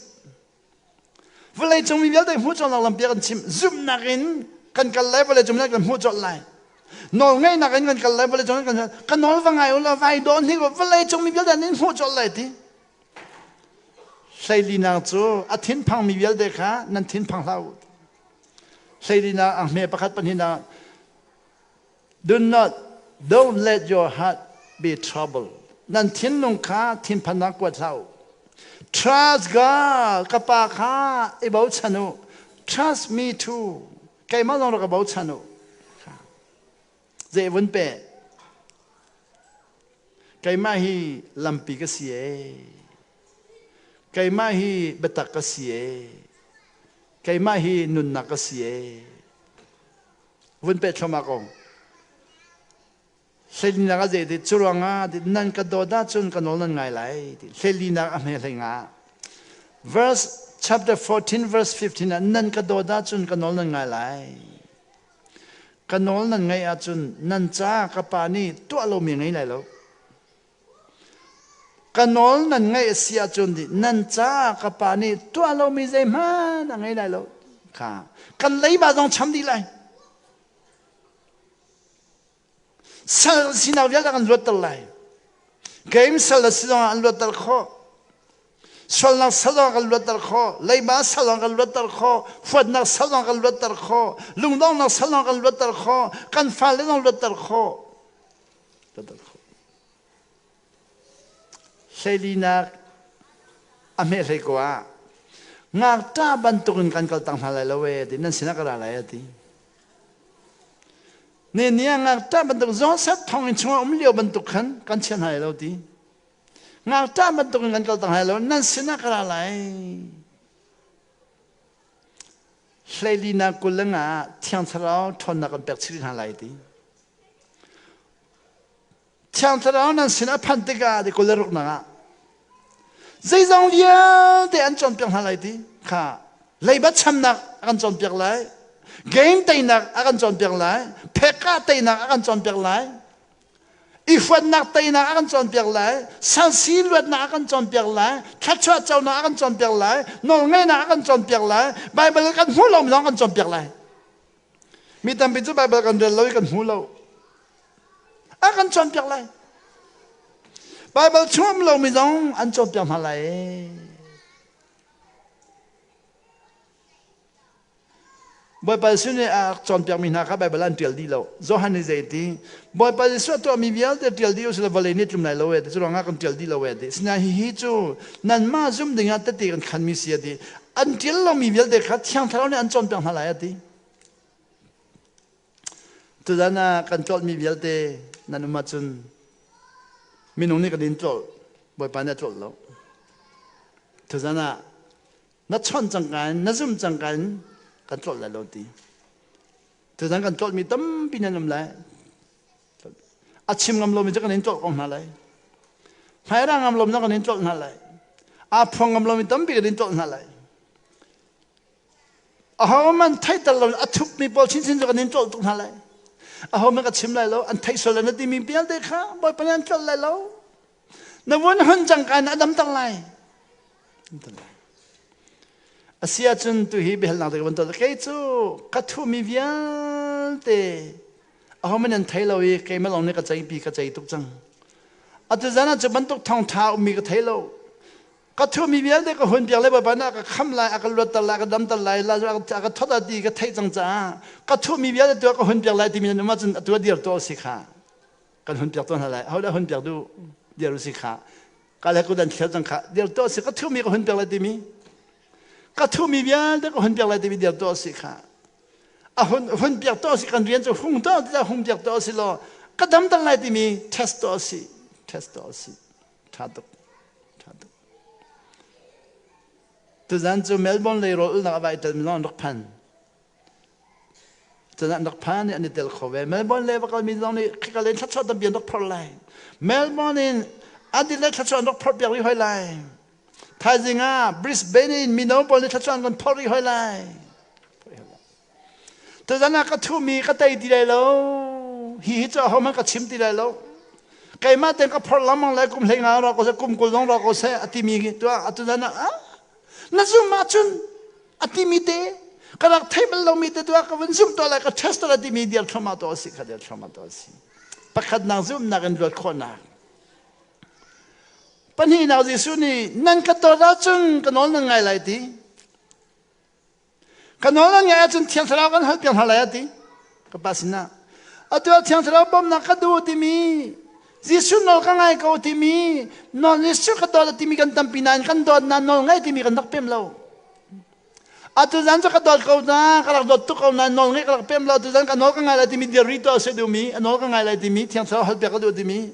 Vawlei cung mi vialte hmuh colhnak lampi a kan chimh. Zumhnak in kan kal lai, vawlei cung mi kan hmuh colh lai. Nawlngaihnak in kan kal lai, vawlei cung kan ka nawl va ngai u law vai dawn hi vawlei cung mi vialte an in hmuh colh lai ti. Hleilinak cu a thinphang mi vialte kha nan thinphang hlah u. Hleilinak ang hme pakhat pahnihnak Do not, don't let your heart be troubled. Nan thinlung kha thinphannak kuat hlah u. Trust God, ka pa kha i bochan u. Trust me too. Keimah zong rak ka bochan u. Zei vun pe. Keimah hi lampi ka si ee. Keimah hi biatak ka si ee. Keimah hi nunnak ka si ee. Vun peh thluahmah ko. Hlelinak a zei ti cu ruangah nan ka dawt ahcun ka nawl nan ngai lai ti hlelinak a hme hlei nga. Verse chapter 14 verse 15 ah nan ka dawt ahcun ka nawl nan ngai lai. Ka nawl nan ngaih ahcun nan ca ka pa nih tuah lomi ngei lai lo. Ka nawl nan ngaih a si ahcun nan caah ka pa nih tuah lomi zeihmanh a ngei lai lo. Kha kan leiba zong cham dih lai. Sal sinak vialte kan luatter lai. Game sal a si zongah an luatter khawh. Sualnak sal zong kan luatter khawh. Leiba sal zong kan luatter khawh. Huatnak sal zong kan luatter khawh. Lungdonghnak sal zong kan luatter khawh. Kan fale zong luatter khawh. Luatter khawh. Hleilinak a hme hlei ko ah ngakṭah bantukin kan kal tang hna lai lo ee ti nan sinah ka ra lai a ti. Ne ni ah ngakṭah bantuk Joseph thonginn chungah um lio bantuk khan kan chia hna lai lo ti. Ngakṭah bantukin kan kal tang lai lo nan sinah ka ra lai. Hleilinak 22 Thiang Thlarau ṭhawnnak kan pek chih hna lai ti. Thiang Thlarau nan sin a phanh tikah ti 26 nak ah zeizong vialte an cawnpiak hna lai ti kha leiba chamnak a kan cawnpiak lai game teinak a kan cawnpiak lai phekka teinak a kan cawnpiak lai i huatnak teinak a kan cawnpiak lai sansi luatnak a kan cawnpiak lai thluachuah conak a kan cawnpiak lai nawlngeihnak a kan cawnpiak lai Baibal kan hmuh lo zong kan cawnpiak lai Mi tampi cu Baibal kan rel lo i kan hmu lo. A kan cawnpiak lai. Baibal chung um lomi zong an cawnpiak hna lai. Bawipa Jesuh nih a cawnpiakmi hna kha Baibal an ṭial dih lo. Johan nih zei ti? Bawipa Jesuh a tuahmi vialte ṭial dih usih law vawlei nih tlum lai lo e ti. Cu ruangah kan ṭial dih lo e ti. Sinain hihi cu nanmah zum dingah tehte kan khanmi si a ti. An ṭial lomi vialte kha Thiang Thlarau nih an cawnpiak hna lai a ti. Tuzan ah kan tlolhmi vialte nan um ahcun minung nih kan in tlolh, Bawipa nih a tlolh lo. Tuzan ah na chawnh cangka in na zum cangka in kan tlolh lai lo ti. Tuzan kan tlolhmi tampi nan um lai. A chim ngam lomi cu kan in tlolh ko hna lai. Hmaira ngam lomi kan in tlolh hna lai. Aa phuang ngam lomi tampi kan in tlolh hna lai. Ahohmanh theihter lo a thupmi pawl chinchin cu kan in tlolh tuk hna lai. Ahohmanh ka chim lai lo, an theih sual na timi vialte kha Bawipa nih an tlolh lai lo. Na vun hun cangka in a damter lai. A si ahcun tuhi biahalnak te ka van tuah. Kei cu ka thumi vialte ahohmanh an thei lo i keimah lawng nih ka ceipi ka cei tuk cang. Atu zan ah cu bantuk thawngṭha ummi ka thei lo. Ka thuhmi vialte ka hun piak le Bawipa nih a ka khamh lai, a ka luatter lai, a ka damter lai, a ka thawt ti ka theih cang caah ka thuhmi vialte tu a ka hun piak lai timi nan um ahcun atu a dir tuah si kha. Kan hun piak tuah hna lai. Ahodah hun piak duh? Dir si kha. Ka le kut an thlial cang kha. Dir tuah si ka thuhmi ka hun piak lai timi. Ka thuhmi vialte ka hun piak lai timi dir tuah si kha. A hun hun piak tuah si kan rian cu hung tuah ti hung piak tuah si law ka damter lai timi test tuah si. Test tuah si. Ṭha tuk. Ṭha tuk. Tuzan cu Melbourne lei rawl ulnak a vai tel mi zong an rak phan. Tuzan an rak phan i an i tel kho ve. Melbourne lei va kal mi zong nih khika lei thluachuah tampi an rak phorh lai. Melbourne in Adelaide thluachuah an rak phorh piak rih hoi lai. Thaizing ah Brisbane in mino pawl nih thluachuah an kan phorh rih hoi lai. Tuzan ah ka thuhmi ka tei ti lai lo. Hi hi cu ahohmanh ka chim ti lai lo. Keimah tein ka phorh lengmang lai kum 15 ra ko seh kum 20 zong ra ko seh a timi tuah atuzan ah ah na zum ahcun a timi te ka rak thei bal lomi te tuah ka vun zum tuah lai ka test tuah lai timi dir thluahmah tuah si kha dir thluahmah tuah si. Pakhatnak zumnak in luat khawhnak. Pahnihnak Jesuh nih nan ka dawt ahcun ka nawl nan ngai lai ti. Ka nawl an ngaih ahcun Thiang Thlarau kan halpiak hna lai a ti. Ka pa sinah. Atu ah Thiang Thlarau bawmhnak ka duh timi, Jesuh nawl ka ngai ko timi, nawl Jesuh ka dawt timi kan tampi nain kan dawtnak nawl ngai timi kan rak pem lo. Atu zan cu ka dawt ko na, ka rak dawt tuk ko nain nawl ngai ka rak pem lo. Atu zan ka nawl ka ngai lai timi dir rih tuah a si duhmi, a nawl ka ngai lai timi, Thiang Thlarau halpiak ka duh timi,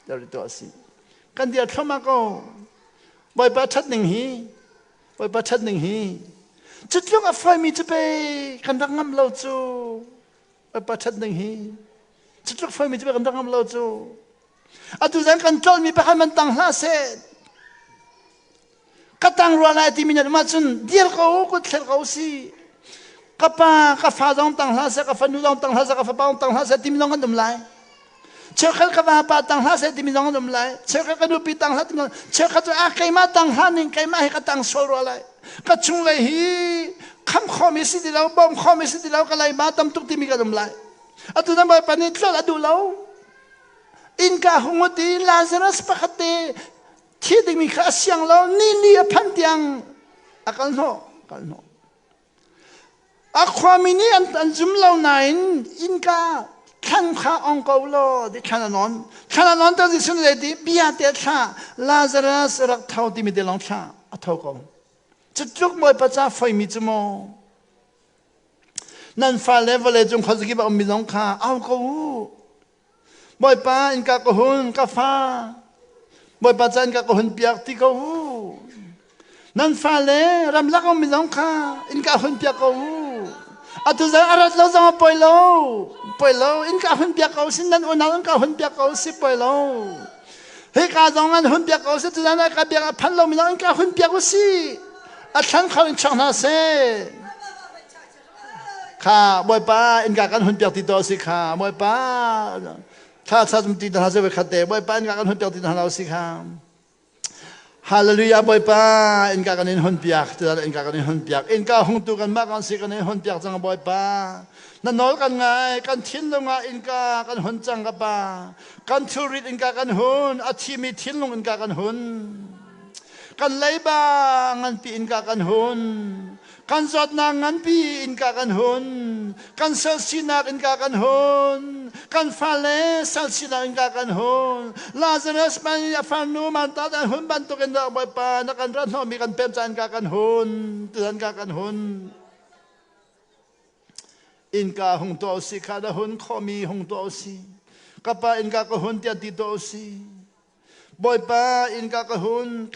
dir rih tuah a si. Kan dir thluahmah ko. Bawipa ṭhat ning hi Bawipa ṭhat ning hi cutluk a faimi cu pei kan rak ngamh lo cu Bawipa ṭhat ning hi cutluk faimi cu pei kan rak ngamh lo cu atu zan kan tlolmi pakhat man tang hlah seh ka tang rua lai timi nan um ahcun dir ko kut thler ko si ka pa ka fa zong tang hlah seh ka fanu zong tang hlah seh ka fapa zong tang hlah seh timi zong kan um lai Cheukhat ka vapa tang hlah seh timi zong an um lai. Cheukhat ka nupi tang hlah timi cheukhat cu ah keimah tang hlah ning keimah hi ka tang sual rua lai. Ka chunglei hi kham khomi si ti lo, bawm khomi si ti lo, ka leiba tam tuk timi kan um lai. Atu nan Bawipa nih tlolh a duh lo. Innka hung uti Lazarus pakhat te thi dingmi kha a siang lo, ni li a phanh tiang a kal hnawh, kal hnawh. A khuami nih an zum lo nain innka thlan kha ong ko law ti thlan a nawn. Thlan a nawn te Jesuh nih ti bia te thla Lazarus rak tho timi te lawng thla a tho ko. Cutluk Bawipa ca foimi cu maw nan fale vawlei cung khuazakip a ummi zong kha au ko u. Bawipa innka ka hun ka fa Bawipa ca innka ka hun piak ti ko u. Nan fale ramlak ummi zong kha innka hun piak ko u. Atu zan a rat lo zong a poi lo. Poi lo innka hun piak ko si nan unau innka hun piak ko si poi lo. Hika zong an hun piak ko si tu zan ah ka biak a phan lomi zong innka hun piak u si. A thlan kho in chuak hna seh. Kha Bawipa innka kan hun piak ti to si kha Bawipa thla cha zum ti hna se khat te Bawipa innka kan hun piak ti hna si kha Hallelujah Bawipa innka kan in hun piak ti innka kan in hun piak innka hung tu kan mah kan si kan in hun piak cang Bawipa na nawl kan ngai kan thinlung ah innka kan hun cang ka pa kan thilrit innka kan hun a thimi thinlung innka kan hun kan leiba nganpi innka kan hun. Kan zawtnak nganpi innka kan hun. Kan sal sinak innka kan hun. Kan fale sal sinak innka kan hun. Lazarus man a farnu Martha an hun bantukin Bawipa na kan rat hnawhmi kan pem ca innka kan hun. Tutan ka kan hun. Innka hung tuah usih kha na hun khawhmi hung tuah usih. Ka pa innka ka hun tiah ti tuah usih. Bawipa innka ka hun.